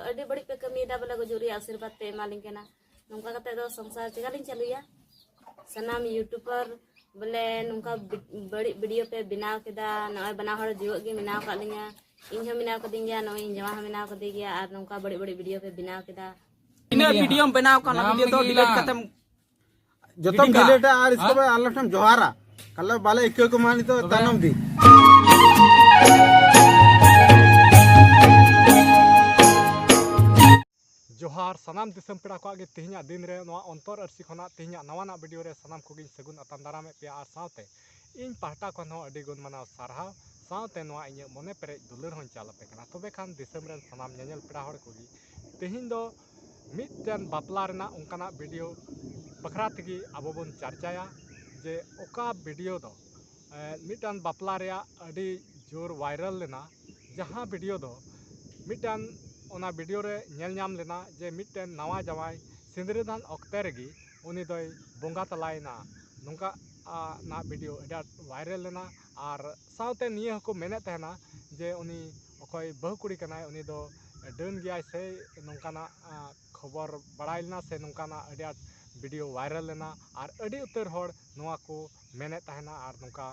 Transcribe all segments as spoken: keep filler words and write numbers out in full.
ᱟᱹᱰᱤ ᱵᱟᱹᱲᱤᱡ ᱯᱮ ᱠᱟᱹᱢᱤᱭᱮᱫᱟ, ᱵᱚᱞᱮ ᱜᱩᱡᱩᱜ ᱨᱮᱭᱟᱜ ᱟᱥᱤᱨᱵᱟᱫᱽ ᱯᱮ ᱮᱢᱟ ᱞᱤᱧ ᱠᱟᱱᱟ᱾ ᱱᱚᱝᱠᱟ ᱠᱟᱛᱮ ᱫᱚ ᱥᱚᱝᱥᱟᱨ ᱪᱮᱠᱟ ᱞᱤᱧ ᱪᱟᱹᱞᱩᱭᱟ? ᱥᱟᱱᱟᱢ YouTuber ᱵᱚᱞᱮ ᱱᱚᱝᱠᱟ ᱵᱤ- ᱵᱟᱹᱲᱤᱡ ᱵᱷᱤᱰᱤᱭᱳ ᱯᱮ ᱵᱮᱱᱟᱣ ᱠᱮᱫᱟ, ᱱᱚᱜᱼᱚᱭ ᱵᱟᱱᱟ ᱦᱚᱲ ᱡᱤᱣᱮᱫ ᱜᱮ ᱢᱮᱱᱟᱣ ᱟᱠᱟᱫ ᱞᱤᱧᱟ, ᱤᱧ ᱦᱚᱸ ᱢᱮᱱᱟᱣ ᱠᱟᱫᱤᱧ ᱜᱮᱭᱟ, ᱱᱚᱜᱼᱚᱭ ᱤᱧ ᱡᱟᱶᱟᱭ ᱦᱚᱸ ᱢᱮᱱᱟᱣ ᱠᱟᱫᱮ ᱜᱮᱭᱟ, ᱟᱨ ᱱᱚᱝᱠᱟ ᱵᱟᱹᱲᱤᱡ ᱵᱟᱹᱲᱤᱡ ᱵᱷᱤᱰᱤᱭᱳ ᱯᱮ ᱵᱮᱱᱟᱣ ᱠᱮᱫᱟ᱾ ᱤᱱᱟᱹᱜ ᱵᱷᱤᱰᱤᱭᱳᱢ ᱵᱮᱱᱟᱣ ᱠᱟᱜ, ᱚᱱᱟ ᱵᱷᱤᱰᱤᱭᱳ ᱫᱚ ᱰᱤᱞᱤᱴ ᱠᱟᱛᱮᱢ ᱡᱚᱛᱚᱢ ᱰᱤᱞᱤᱴ ᱠᱟᱜ᱾ ᱰᱤᱞᱤᱴᱟ ᱟᱨ ᱤᱥᱠᱮ ᱵᱟᱫ ᱟᱞᱮ ᱴᱷᱮᱱ ᱡᱚᱦᱟᱨᱟ᱾ ᱠᱟᱞᱞᱟ ᱵᱟᱞᱮ ᱤᱠᱟᱹ ᱠᱚ ᱢᱟ ᱱᱤᱛᱚᱜ ᱛᱟᱭᱱᱚᱢ ᱫᱤ᱾ ᱡᱚᱦᱟᱨ ᱥᱟᱱᱟᱢ ᱫᱤᱥᱚᱢ ᱯᱮᱲᱟ ᱠᱚᱣᱟᱜ ᱜᱮ᱾ ᱛᱮᱦᱮᱧᱟᱜ ᱫᱤᱱ ᱨᱮ ᱱᱚᱣᱟ ᱚᱱᱛᱚᱨ ᱟᱹᱨᱥᱤ ᱠᱷᱚᱱᱟᱜ ᱛᱮᱦᱮᱧᱟᱜ ᱱᱟᱣᱟᱱᱟᱜ ᱵᱷᱤᱰᱤᱭᱳ ᱨᱮ ᱥᱟᱱᱟᱢ ᱠᱚᱜᱮᱧ ᱥᱟᱹᱜᱩᱱ ᱟᱛᱟᱝ ᱫᱟᱨᱟᱢᱮᱫ ᱯᱮᱭᱟ, ᱟᱨ ᱥᱟᱶᱛᱮ ᱤᱧ ᱯᱟᱦᱴᱟ ᱠᱷᱚᱱ ᱦᱚᱸ ᱟᱹᱰᱤ ᱜᱩᱱ ᱢᱟᱱᱟᱣ ᱥᱟᱨᱦᱟᱣ, ᱥᱟᱶᱛᱮ ᱱᱚᱣᱟ ᱤᱧᱟᱹᱜ ᱢᱚᱱᱮ ᱯᱮᱨᱮᱡ ᱫᱩᱞᱟᱹᱲ ᱦᱚᱸᱧ ᱪᱟᱞ ᱟᱯᱮ ᱠᱟᱱᱟ᱾ ᱛᱚᱵᱮ ᱠᱷᱟᱱ ᱫᱤᱥᱚᱢ ᱨᱮᱱ ᱥᱟᱱᱟᱢ ᱧᱮᱧᱮᱞ ᱯᱮᱲᱟ ᱦᱚᱲ ᱠᱚᱜᱮ, ᱛᱮᱦᱮᱧ ᱫᱚ ᱢᱤᱫᱴᱮᱱ ᱵᱟᱯᱞᱟ ᱨᱮᱱᱟᱜ ᱚᱱᱠᱟᱱᱟᱜ ᱵᱷᱤᱰᱤᱭᱳ ᱵᱟᱠᱷᱨᱟ ᱛᱮᱜᱮ ᱟᱵᱚ ᱵᱚᱱ ᱪᱟᱨᱪᱟᱭᱟ, ᱡᱮ ᱚᱠᱟ ᱵᱷᱤᱰᱤᱭᱳ ᱫᱚ ᱮᱸ, ᱢᱤᱫᱴᱟᱝ ᱵᱟᱯᱞᱟ ᱨᱮᱭᱟᱜ ᱟᱹᱰᱤ ᱡᱳᱨ ᱵᱷᱟᱭᱨᱟᱞ ᱞᱮᱱᱟ, ᱡᱟᱦᱟᱸ ᱵᱷᱤᱰᱤᱭᱳ ᱫᱚ ᱢᱤᱫᱴᱟᱝ, ᱚᱱᱟ ᱵᱷᱤᱰᱤᱭᱳ ᱨᱮ ᱧᱮᱞ ᱧᱟᱢ ᱞᱮᱱᱟ ᱡᱮ ᱢᱤᱫᱴᱮᱱ ᱱᱟᱣᱟ ᱡᱟᱶᱟᱭ ᱥᱤᱸᱫᱽᱨᱟᱹᱫᱟᱱ ᱚᱠᱛᱮ ᱨᱮᱜᱮ ᱩᱱᱤ ᱫᱚᱭ ᱵᱚᱸᱜᱟ ᱛᱟᱞᱟᱭᱮᱱᱟ᱾ ᱱᱚᱝᱠᱟ, ᱟ, ᱱᱟᱜ ᱵᱷᱤᱰᱤᱭᱳ ᱟᱹᱰᱤ ᱟᱸᱴ ᱵᱷᱟᱭᱨᱟᱞ ᱞᱮᱱᱟ, ᱟᱨ ᱥᱟᱶᱛᱮ ᱱᱤᱭᱟᱹ ᱦᱚᱸᱠᱚ ᱢᱮᱱᱮᱫ ᱛᱟᱦᱮᱱᱟ ᱡᱮ ᱩᱱᱤ ᱚᱠᱚᱭ ᱵᱟᱹᱦᱩ ᱠᱩᱲᱤ ᱠᱟᱱᱟᱭ, ᱩᱱᱤ ᱫᱚ ᱰᱟᱹᱱ ᱜᱮᱭᱟᱭ ᱥᱮ ᱱᱚᱝᱠᱟᱱᱟᱜ, ᱟ, ᱠᱷᱚᱵᱚᱨ ᱵᱟᱲᱟᱭ ᱞᱮᱱᱟ ᱥᱮ ᱱᱚᱝᱠᱟᱱᱟᱜ ᱟᱹᱰᱤ ᱟᱸᱴ ᱵᱷᱤᱰᱤᱭᱳ ᱵᱷᱟᱭᱨᱟᱞ ᱞᱮᱱᱟ, ᱟᱨ ᱟᱹᱰᱤ ᱩᱛᱟᱹᱨ ᱦᱚᱲ ᱱᱚᱣᱟ ᱠᱚ ᱢᱮᱱᱮᱫ ᱛᱟᱦᱮᱱᱟ, ᱟᱨ ᱱᱚᱝᱠᱟ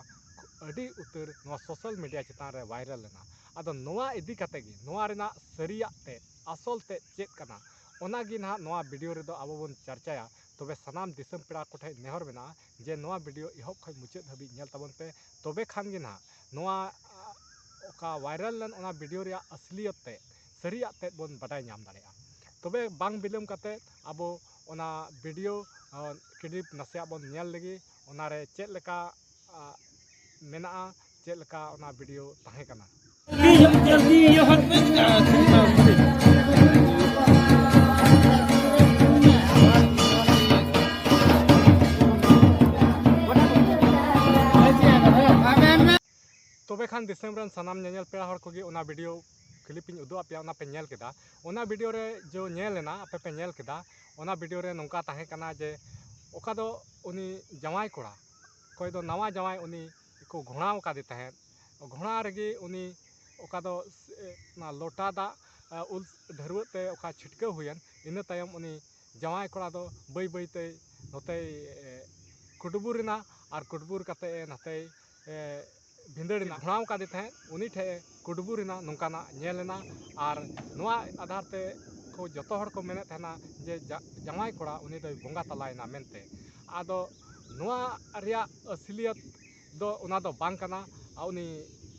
ᱟᱹᱰᱤ ᱩᱛᱟᱹᱨ ᱱᱚᱣᱟ ᱥᱳᱥᱟᱞ ᱢᱤᱰᱤᱭᱟ ᱪᱮᱛᱟᱱ ᱨᱮ ᱵᱷᱟᱭᱨᱟᱞ ᱞᱮᱱᱟ᱾ ᱟᱫᱚ ᱱᱚᱣᱟ ᱤᱫᱤ ᱠᱟᱛᱮ ᱜᱮ, ᱱᱚᱣᱟ ᱨᱮᱱᱟᱜ ᱥᱟᱹᱨᱤᱭᱟᱜ ᱛᱮᱫ, ᱟᱥᱚᱞ ᱛᱮᱫ ᱪᱮᱫ ᱠᱟᱱᱟ, ᱚᱱᱟ ᱜᱮ ᱱᱟᱦᱟᱜ ᱱᱚᱣᱟ ᱵᱷᱤᱰᱤᱭᱳ ᱨᱮᱫᱚ ᱟᱵᱚ ᱵᱚᱱ ᱪᱟᱨᱪᱟᱭᱟ᱾ ᱛᱚᱵᱮ ᱥᱟᱱᱟᱢ ᱫᱤᱥᱚᱢ ᱯᱮᱲᱟ ᱠᱚᱴᱷᱮᱱ ᱱᱮᱦᱚᱨ ᱢᱮᱱᱟᱜᱼᱟ ᱡᱮ ᱱᱚᱣᱟ ᱵᱷᱤᱰᱤᱭᱳ ᱮᱦᱚᱵ ᱠᱷᱚᱱ ᱢᱩᱪᱟᱹᱫ ᱦᱟᱹᱵᱤᱡ ᱧᱮᱞ ᱛᱟᱵᱚᱱ ᱯᱮ, ᱛᱚᱵᱮ ᱠᱷᱟᱱ ᱜᱮ ᱱᱟᱦᱟᱜ ᱱᱚᱣᱟ, ᱟ, ᱚᱠᱟ ᱵᱷᱟᱭᱨᱟᱞ ᱞᱮᱱ ᱚᱱᱟ ᱵᱷᱤᱰᱤᱭᱳ ᱨᱮᱭᱟᱜ ᱟᱥᱞᱤᱭᱚᱛ ᱛᱮᱫ, ᱥᱟᱹᱨᱤᱭᱟᱜ ᱛᱮᱫ ᱵᱚᱱ ᱵᱟᱰᱟᱭ ᱧᱟᱢ ᱫᱟᱲᱮᱭᱟᱜᱼᱟ᱾ ᱛᱚᱵᱮ ᱵᱟᱝ ᱵᱤᱞᱚᱢ ᱠᱟᱛᱮ ᱟᱵᱚ ᱚᱱᱟ ᱵᱷᱤᱰᱤᱭᱳ, ᱟ, ᱠᱞᱤᱯ ᱱᱟᱥᱮᱭᱟᱜ ᱵᱚᱱ ᱧᱮᱞ ᱞᱮᱜᱮ, ᱚᱱᱟᱨᱮ ᱪᱮᱫ ᱞᱮᱠᱟ, ᱟ, ᱢᱮᱱᱟᱜᱼᱟ, ᱪᱮᱫ ᱞᱮᱠᱟ ᱚᱱᱟ ᱵᱷᱤᱰᱤᱭᱳ ᱛᱟᱦᱮᱸ ᱠᱟᱱᱟ᱾ ᱛᱚᱵᱮ ᱠᱷᱟᱱ ᱫᱤᱥᱚᱢ ᱨᱮᱱ ᱥᱟᱱᱟᱢ ᱧᱮᱧᱮᱞ ᱯᱮᱲᱟ ᱦᱚᱲ ᱠᱚᱜᱮ ᱚᱱᱟ ᱵᱷᱤᱰᱤᱭᱳ ᱠᱞᱤᱯ ᱤᱧ ᱩᱫᱩᱜ ᱟᱯᱮᱭᱟ, ᱚᱱᱟ ᱯᱮ ᱧᱮᱞ ᱠᱮᱫᱟ᱾ ᱚᱱᱟ ᱵᱷᱤᱰᱤᱭᱳ ᱨᱮ ᱡᱚ ᱧᱮᱞ ᱮᱱᱟ, ᱟᱯᱮ ᱯᱮ ᱧᱮᱞ ᱠᱮᱫᱟ, ᱚᱱᱟ ᱵᱷᱤᱰᱤᱭᱳ ᱨᱮ ᱱᱚᱝᱠᱟ ᱛᱟᱦᱮᱸ ᱠᱟᱱᱟ ᱡᱮ ᱚᱠᱟ ᱫᱚ ᱩᱱᱤ ᱡᱟᱶᱟᱭ ᱠᱚᱲᱟ, ᱚᱠᱚᱭ ᱫᱚ ᱱᱟᱣᱟ ᱡᱟᱶᱟᱭ, ᱩᱱᱤ ᱠᱚ ᱜᱷᱚᱲᱟᱣ ᱟᱠᱟᱫᱮ ᱛᱟᱦᱮᱸᱫ᱾ ᱜᱷᱚᱲᱟ ᱨᱮᱜᱮ ᱩᱱᱤ ᱚᱠᱟ ᱫᱚ ᱥᱮ-, ᱚᱱᱟ ᱞᱚᱴᱟ ᱫᱟᱜ ᱩᱞ ᱰᱷᱟᱹᱨᱣᱟᱹᱜ ᱛᱮ ᱚᱠᱟ ᱪᱷᱤᱴᱠᱟᱹᱣ ᱦᱩᱭᱮᱱ, ᱤᱱᱟᱹ ᱛᱟᱭᱚᱢ ᱩᱱᱤ ᱡᱟᱶᱟᱭ ᱠᱚᱲᱟ ᱫᱚ ᱵᱟᱹᱭ ᱵᱟᱹᱭ ᱛᱮ ᱱᱚᱛᱮᱭ ᱠᱩᱰᱵᱩᱨ ᱮᱱᱟ᱾ ᱟᱨ ᱠᱩᱰᱵᱩᱨ ᱠᱟᱛᱮ ᱱᱚᱛᱮᱭ ᱵᱷᱤᱸᱫᱟᱹᱲ ᱮᱱᱟ᱾ ᱜᱷᱚᱲᱟᱣ ᱠᱟᱫᱮ ᱛᱟᱦᱮᱸᱫ, ᱩᱱᱤ ᱴᱷᱮᱱ ᱠᱩᱰᱵᱩᱨ ᱮᱱᱟ, ᱱᱚᱝᱠᱟᱱᱟᱜ ᱧᱮᱞ ᱮᱱᱟ᱾ ᱟᱨ ᱱᱚᱣᱟ ᱟᱫᱷᱟᱨ ᱛᱮ ᱠᱚ ᱡᱚᱛᱚ ᱦᱚᱲ ᱠᱚ ᱢᱮᱱᱮᱫ ᱛᱟᱦᱮᱱᱟ ᱡᱮ ᱡᱟ- ᱡᱟᱶᱟᱭ ᱠᱚᱲᱟ ᱩᱱᱤ ᱫᱚᱭ ᱵᱚᱸᱜᱟ ᱛᱟᱞᱟᱭᱮᱱᱟ ᱢᱮᱱᱛᱮ᱾ ᱟᱫᱚ ᱱᱚᱣᱟ ᱨᱮᱭᱟᱜ ᱟᱹᱥᱞᱤᱭᱟᱹᱛ ᱫᱚ ᱚᱱᱟ ᱫᱚ ᱵᱟᱝ ᱠᱟᱱᱟ᱾ ᱟᱨ ᱩᱱᱤ,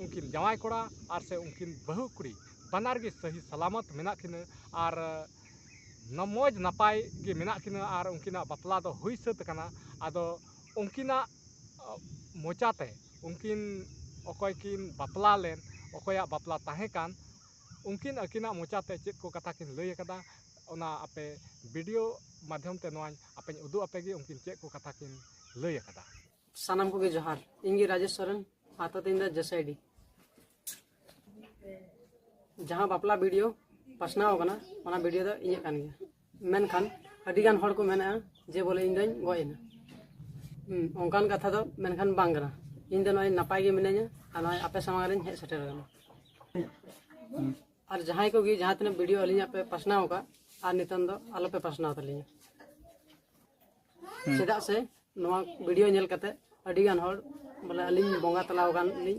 ᱩᱱᱠᱤᱱ ᱡᱟᱶᱟᱭ ᱠᱚᱲᱟ ᱟᱨ ᱥᱮ ᱩᱱᱠᱤᱱ ᱵᱟᱹᱦᱩ ᱠᱩᱲᱤ ᱵᱟᱱᱟᱨ ᱜᱮ ᱥᱟᱹᱦᱤ ᱥᱟᱞᱟᱢᱚᱛ ᱢᱮᱱᱟᱜ ᱠᱤᱱᱟᱹ ᱟᱨ ᱱᱟ- ᱢᱚᱡᱽ ᱱᱟᱯᱟᱭ ᱜᱮ ᱢᱮᱱᱟᱜ ᱠᱤᱱᱟᱹ ᱟᱨ ᱩᱱᱠᱤᱱᱟᱜ ᱵᱟᱯᱞᱟ ᱫᱚ ᱦᱩᱭ ᱥᱟᱹᱛ ᱟᱠᱟᱱᱟ᱾ ᱟᱫᱚ ᱩᱱᱠᱤᱱᱟᱜ ᱢᱚᱪᱟᱛᱮ, ᱩᱱᱠᱤᱱ ᱚᱠᱚᱭ ᱠᱤᱱ ᱵᱟᱯᱞᱟ ᱞᱮᱱ, ᱚᱠᱚᱭᱟᱜ ᱵᱟᱯᱞᱟ ᱛᱟᱦᱮᱸ ᱠᱟᱱ, ᱩᱱᱠᱤᱱ ᱟᱹᱠᱤᱱᱟᱜ ᱢᱚᱪᱟᱛᱮ ᱪᱮᱫ ᱠᱚ ᱠᱟᱛᱷᱟ ᱠᱤᱱ ᱞᱟᱹᱭ ᱟᱠᱟᱫᱟ, ᱚᱱᱟ ᱟᱯᱮ ᱵᱷᱤᱰᱤᱭᱳ ᱢᱟᱫᱽᱫᱷᱚᱢ ᱛᱮ ᱱᱚᱣᱟᱧ ᱟᱯᱮᱧ ᱩᱫᱩᱜ ᱟᱯᱮ ᱜᱮ, ᱩᱱᱠᱤᱱ ᱪᱮᱫ ᱠᱚ ᱠᱟᱛᱷᱟ ᱠᱤᱱ ᱞᱟᱹᱭ ᱟᱠᱟᱫᱟ᱾ ᱥᱟᱱᱟᱢ ᱠᱚᱜᱮ ᱡᱚᱦᱟᱨ᱾ ᱤᱧ ᱜᱮ ᱨᱟᱡᱮᱥ ᱥᱚᱨᱮᱱ, ᱟᱛᱳ ᱛᱤᱧ ᱫᱚ ᱡᱮᱥᱟᱭᱰᱤ᱾ ᱡᱟᱦᱟᱸ ᱵᱟᱯᱞᱟ ᱵᱷᱤᱰᱤᱭᱳ ᱯᱟᱥᱱᱟᱣ ᱟᱠᱟᱱᱟ, ᱚᱱᱟ ᱵᱷᱤᱰᱤᱭᱳ ᱫᱚ ᱤᱧᱟᱹᱜ ᱠᱟᱱ ᱜᱮᱭᱟ᱾ ᱢᱮᱱᱠᱷᱟᱱ ᱟᱹᱰᱤ ᱜᱟᱱ ᱦᱚᱲ ᱠᱚ ᱢᱮᱱᱮᱫᱼᱟ ᱡᱮ ᱵᱚᱞᱮ ᱤᱧ ᱫᱚᱧ ᱜᱚᱡ ᱮᱱᱟ᱾ ᱦᱩᱸ, ᱚᱱᱠᱟᱱ ᱠᱟᱛᱷᱟ ᱫᱚ ᱢᱮᱱᱠᱷᱟᱱ ᱵᱟᱝ ᱠᱟᱱᱟ᱾ ᱤᱧ ᱫᱚ ᱱᱚᱜᱼᱚᱭ ᱱᱟᱯᱟᱭ ᱜᱮ ᱢᱤᱱᱟᱹᱧᱟ ᱟᱨ ᱱᱚᱜᱼᱚᱭ ᱟᱯᱮ ᱥᱟᱢᱟᱝ ᱨᱤᱧ ᱦᱮᱡ ᱥᱮᱴᱮᱨ ᱟᱠᱟᱱᱟ᱾ ᱟᱨ ᱡᱟᱦᱟᱸᱭ ᱠᱚᱜᱮ ᱡᱟᱦᱟᱸ ᱛᱤᱱᱟᱹᱜ ᱵᱷᱤᱰᱤᱭᱳ ᱟᱹᱞᱤᱧᱟᱜ ᱯᱮ ᱯᱟᱥᱱᱟᱣ ᱟᱠᱟᱫ, ᱟᱨ ᱱᱤᱛᱚᱝ ᱫᱚ ᱟᱞᱚᱯᱮ ᱯᱟᱥᱱᱟᱣ ᱛᱟᱹᱞᱤᱧᱟ᱾ ᱪᱮᱫᱟᱜ ᱥᱮ ᱱᱚᱣᱟ ᱵᱷᱤᱰᱤᱭᱳ ᱧᱮᱞ ᱠᱟᱛᱮ ᱟᱹᱰᱤ ᱜᱟᱱ ᱦᱚᱲ ᱵᱚᱞᱮ ᱟᱹᱞᱤᱧ ᱵᱚᱸᱜᱟ ᱛᱟᱞᱟ ᱟᱠᱟᱱ ᱞᱤᱧ,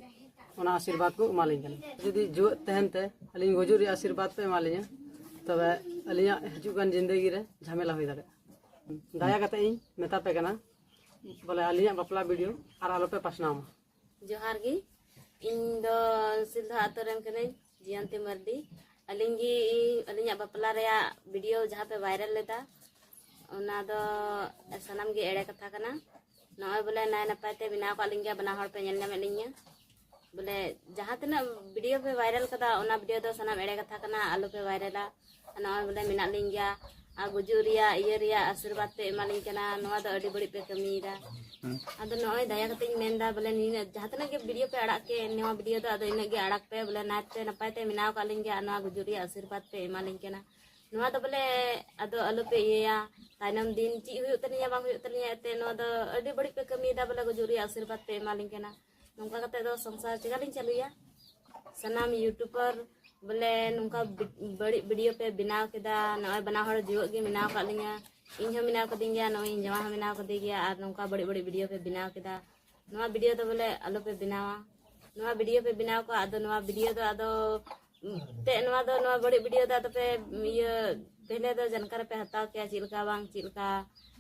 ᱚᱱᱟ ᱟᱥᱤᱨᱵᱟᱫᱽ ᱠᱚ ᱮᱢᱟᱞᱤᱧ ᱠᱟᱱᱟ᱾ ᱡᱩᱫᱤ ᱡᱩᱣᱟᱹᱜ ᱛᱟᱦᱮᱱ ᱛᱮ ᱟᱹᱞᱤᱧ ᱜᱩᱡᱩᱜ ᱨᱮᱭᱟᱜ ᱟᱥᱤᱨᱵᱟᱫᱽ ᱯᱮ ᱮᱢᱟᱞᱤᱧᱟ, ᱛᱚᱵᱮ ᱟᱹᱞᱤᱧᱟᱜ ᱦᱤᱡᱩᱜ ᱠᱟᱱ ᱡᱤᱱᱫᱮᱜᱤ ᱨᱮ ᱡᱷᱟᱢᱮᱞᱟ ᱦᱩᱭ ᱫᱟᱲᱮᱭᱟᱜᱼᱟ᱾ ᱫᱟᱭᱟ ᱠᱟᱛᱮ ᱤᱧ ᱢᱮᱛᱟ ᱯᱮ ᱠᱟᱱᱟ, ᱵᱚᱞᱮ ᱟᱹᱞᱤᱧᱟᱜ ᱵᱟᱯᱞᱟ ᱵᱷᱤᱰᱤᱭᱳ ᱟᱨ ᱟᱞᱚᱯᱮ ᱯᱟᱥᱱᱟᱣ ᱢᱟ᱾ ᱡᱚᱦᱟᱨ ᱜᱮ, ᱤᱧ ᱫᱚ ᱥᱤᱞᱫᱷᱟ ᱟᱛᱳ ᱨᱮᱱ ᱠᱟᱹᱱᱟᱹᱧ, ᱡᱤᱭᱚᱱᱛᱤ ᱢᱟᱨᱰᱤ᱾ ᱟᱹᱞᱤᱧ ᱜᱮ, ᱟᱹᱞᱤᱧᱟᱜ ᱵᱟᱯᱞᱟ ᱨᱮᱭᱟᱜ ᱵᱷᱤᱰᱤᱭᱳ ᱡᱟᱦᱟᱸ ᱯᱮ ᱵᱷᱟᱭᱨᱟᱞ ᱞᱮᱫᱟ, ᱚᱱᱟ ᱫᱚ ᱥᱟᱱᱟᱢ ᱜᱮ ᱮᱲᱮ ᱠᱟᱛᱷᱟ ᱠᱟᱱᱟ᱾ ᱱᱚᱜᱼᱚᱭ ᱵᱚᱞᱮ ᱱᱟᱭ ᱱᱟᱯᱟᱭ ᱛᱮ ᱵᱮᱱᱟᱣ ᱠᱟᱜ ᱞᱤᱧ ᱜᱮᱭᱟ, ᱵᱟᱱᱟ ᱦᱚᱲ ᱯᱮ ᱧᱮᱞ ᱧᱟᱢᱮᱫ ᱞᱤᱧᱟ᱾ ᱵᱚᱞᱮ ᱡᱟᱦᱟᱸ ᱛᱤᱱᱟᱹᱜ ᱵᱷᱤᱰᱤᱭᱳ ᱯᱮ ᱵᱷᱟᱭᱨᱟᱞ ᱠᱟᱫᱟ, ᱚᱱᱟ ᱵᱷᱤᱰᱤᱭᱳ ᱫᱚ ᱥᱟᱱᱟᱢ ᱮᱲᱮ ᱠᱟᱛᱷᱟ ᱠᱟᱱᱟ, ᱟᱞᱚ ᱯᱮ ᱵᱷᱟᱭᱨᱟᱞᱟ᱾ ᱟᱨ ᱱᱚᱜᱼᱚᱭ ᱵᱚᱞᱮ ᱢᱮᱱᱟᱜ ᱞᱤᱧ ᱜᱮᱭᱟ, ᱟᱨ ᱜᱩᱡᱩᱜ ᱨᱮᱭᱟᱜ ᱤᱭᱟᱹ ᱨᱮᱭᱟᱜ ᱟᱥᱤᱨᱵᱟᱫᱽ ᱯᱮ ᱮᱢᱟᱞᱤᱧ ᱠᱟᱱᱟ, ᱱᱚᱣᱟ ᱫᱚ ᱟᱹᱰᱤ ᱵᱟᱹᱲᱤᱡ ᱯᱮ ᱠᱟᱹᱢᱤᱭᱮᱫᱟ᱾ ᱟᱫᱚ ᱱᱚᱜᱼᱚᱭ ᱫᱟᱭᱟ ᱠᱟᱛᱮ ᱤᱧ ᱢᱮᱱᱫᱟ, ᱵᱚᱞᱮ ᱱᱤᱱᱟᱹᱜ ᱡᱟᱦᱟᱸ ᱛᱤᱱᱟᱹᱜ ᱜᱮ ᱵᱷᱤᱰᱤᱭᱳ ᱯᱮ ᱟᱲᱟᱜ ᱠᱮᱫ, ᱱᱚᱣᱟ ᱵᱷᱤᱰᱤᱭᱳ ᱫᱚ ᱟᱫᱚ ᱤᱱᱟᱹᱜ ᱜᱮ ᱟᱲᱟᱜ ᱯᱮ, ᱵᱚᱞᱮ ᱱᱟᱭᱛᱮ ᱱᱟᱯᱟᱭ ᱛᱮ ᱢᱮᱱᱟᱣ ᱠᱟᱜ ᱞᱤᱧ ᱜᱮᱭᱟ, ᱟᱨ ᱱᱚᱣᱟ ᱜᱩᱡᱩᱜ ᱨᱮᱭᱟᱜ ᱟᱥᱤᱨᱵᱟᱫᱽ ᱯᱮ ᱮᱢᱟᱞᱤᱧ ᱠᱟᱱᱟ᱾ ᱱᱚᱣᱟ ᱫᱚ ᱵᱚᱞᱮ ᱟᱫᱚ ᱟᱞᱚ ᱯᱮ ᱤᱭᱟᱹᱭᱟ, ᱛᱟᱭᱱᱚᱢ ᱫᱤᱱ ᱪᱮᱫ ᱦᱩᱭᱩᱜ ᱛᱟᱹᱞᱤᱧᱟ ᱵᱟᱝ ᱦᱩᱭᱩᱜ ᱛᱟᱹᱞᱤᱧᱟ, ᱮᱱᱛᱮ ᱱᱚᱣᱟ ᱫᱚ ᱟᱹᱰᱤ ᱵᱟᱹᱲᱤᱡ ᱯᱮ ᱠᱟᱹᱢᱤᱭᱮᱫᱟ, ᱵᱚᱞᱮ ᱜᱩᱡᱩᱜ ᱨᱮᱭᱟᱜ ᱟᱥᱤᱨᱵᱟᱫᱽ ᱯᱮ ᱮᱢᱟᱞᱤᱧ ᱠᱟᱱᱟ᱾ ᱱᱚᱝᱠᱟ ᱠᱟᱛᱮ ᱫᱚ ᱥᱚᱝᱥᱟᱨ ᱪᱮᱠᱟᱞᱤᱧ ᱪᱟᱹᱞᱩᱭᱟ? ᱥᱟᱱᱟᱢ ᱭᱩᱴᱩᱵᱟᱨ ᱵᱚᱞᱮ ᱱᱚᱝᱠᱟ ᱵᱤ- ᱵᱟᱹᱲᱤᱡ ᱵᱷᱤᱰᱤᱭᱳ ᱯᱮ ᱵᱮᱱᱟᱣ ᱠᱮᱫᱟ᱾ ᱱᱚᱜᱼᱚᱭ ᱵᱟᱱᱟ ᱦᱚᱲ ᱡᱤᱣᱮᱫ ᱜᱮ ᱢᱮᱱᱟᱣ ᱟᱠᱟᱫ ᱞᱤᱧᱟ, ᱤᱧ ᱦᱚᱸ ᱢᱮᱱᱟᱣ ᱠᱟᱫᱤᱧ ᱜᱮᱭᱟ, ᱱᱚᱜᱼᱚᱭ ᱤᱧ ᱡᱟᱶᱟᱭ ᱦᱚᱸ ᱢᱮᱱᱟᱣ ᱠᱟᱫᱮ ᱜᱮᱭᱟ, ᱟᱨ ᱱᱚᱝᱠᱟ ᱵᱟᱹᱲᱤᱡ ᱵᱟᱹᱲᱤᱡ ᱵᱷᱤᱰᱤᱭᱳ ᱯᱮ ᱵᱮᱱᱟᱣ ᱠᱮᱫᱟ᱾ ᱱᱚᱣᱟ ᱵᱷᱤᱰᱤᱭᱳ ᱫᱚ ᱵᱚᱞᱮ ᱟᱞᱚ ᱯᱮ ᱵᱮᱱᱟᱣᱟ᱾ ᱱᱚᱣᱟ ᱵᱷᱤᱰᱤᱭᱳ ᱯᱮ ᱵᱮᱱᱟᱣ ᱠᱚᱣᱟ, ᱟᱫᱚ ᱱᱚᱣᱟ ᱵᱷᱤᱰᱤᱭᱳ ᱫᱚ ᱟᱫᱚ ᱛᱮ ᱱᱚᱣᱟ ᱫᱚ ᱱᱚᱣᱟ ᱵᱟᱹᱲᱤᱡ ᱵᱷᱤᱰᱤᱭᱳ ᱫᱚ ᱟᱫᱚ ᱯᱮ ᱤᱭᱟᱹ ᱯᱮᱦᱞᱮ ᱫᱚ ᱡᱟᱱᱠᱟᱨ ᱯᱮ ᱦᱟᱛᱟᱣ ᱠᱮᱭᱟ, ᱪᱮᱫ ᱞᱮᱠᱟ ᱵᱟᱝ ᱪᱮᱫ ᱞᱮᱠᱟ,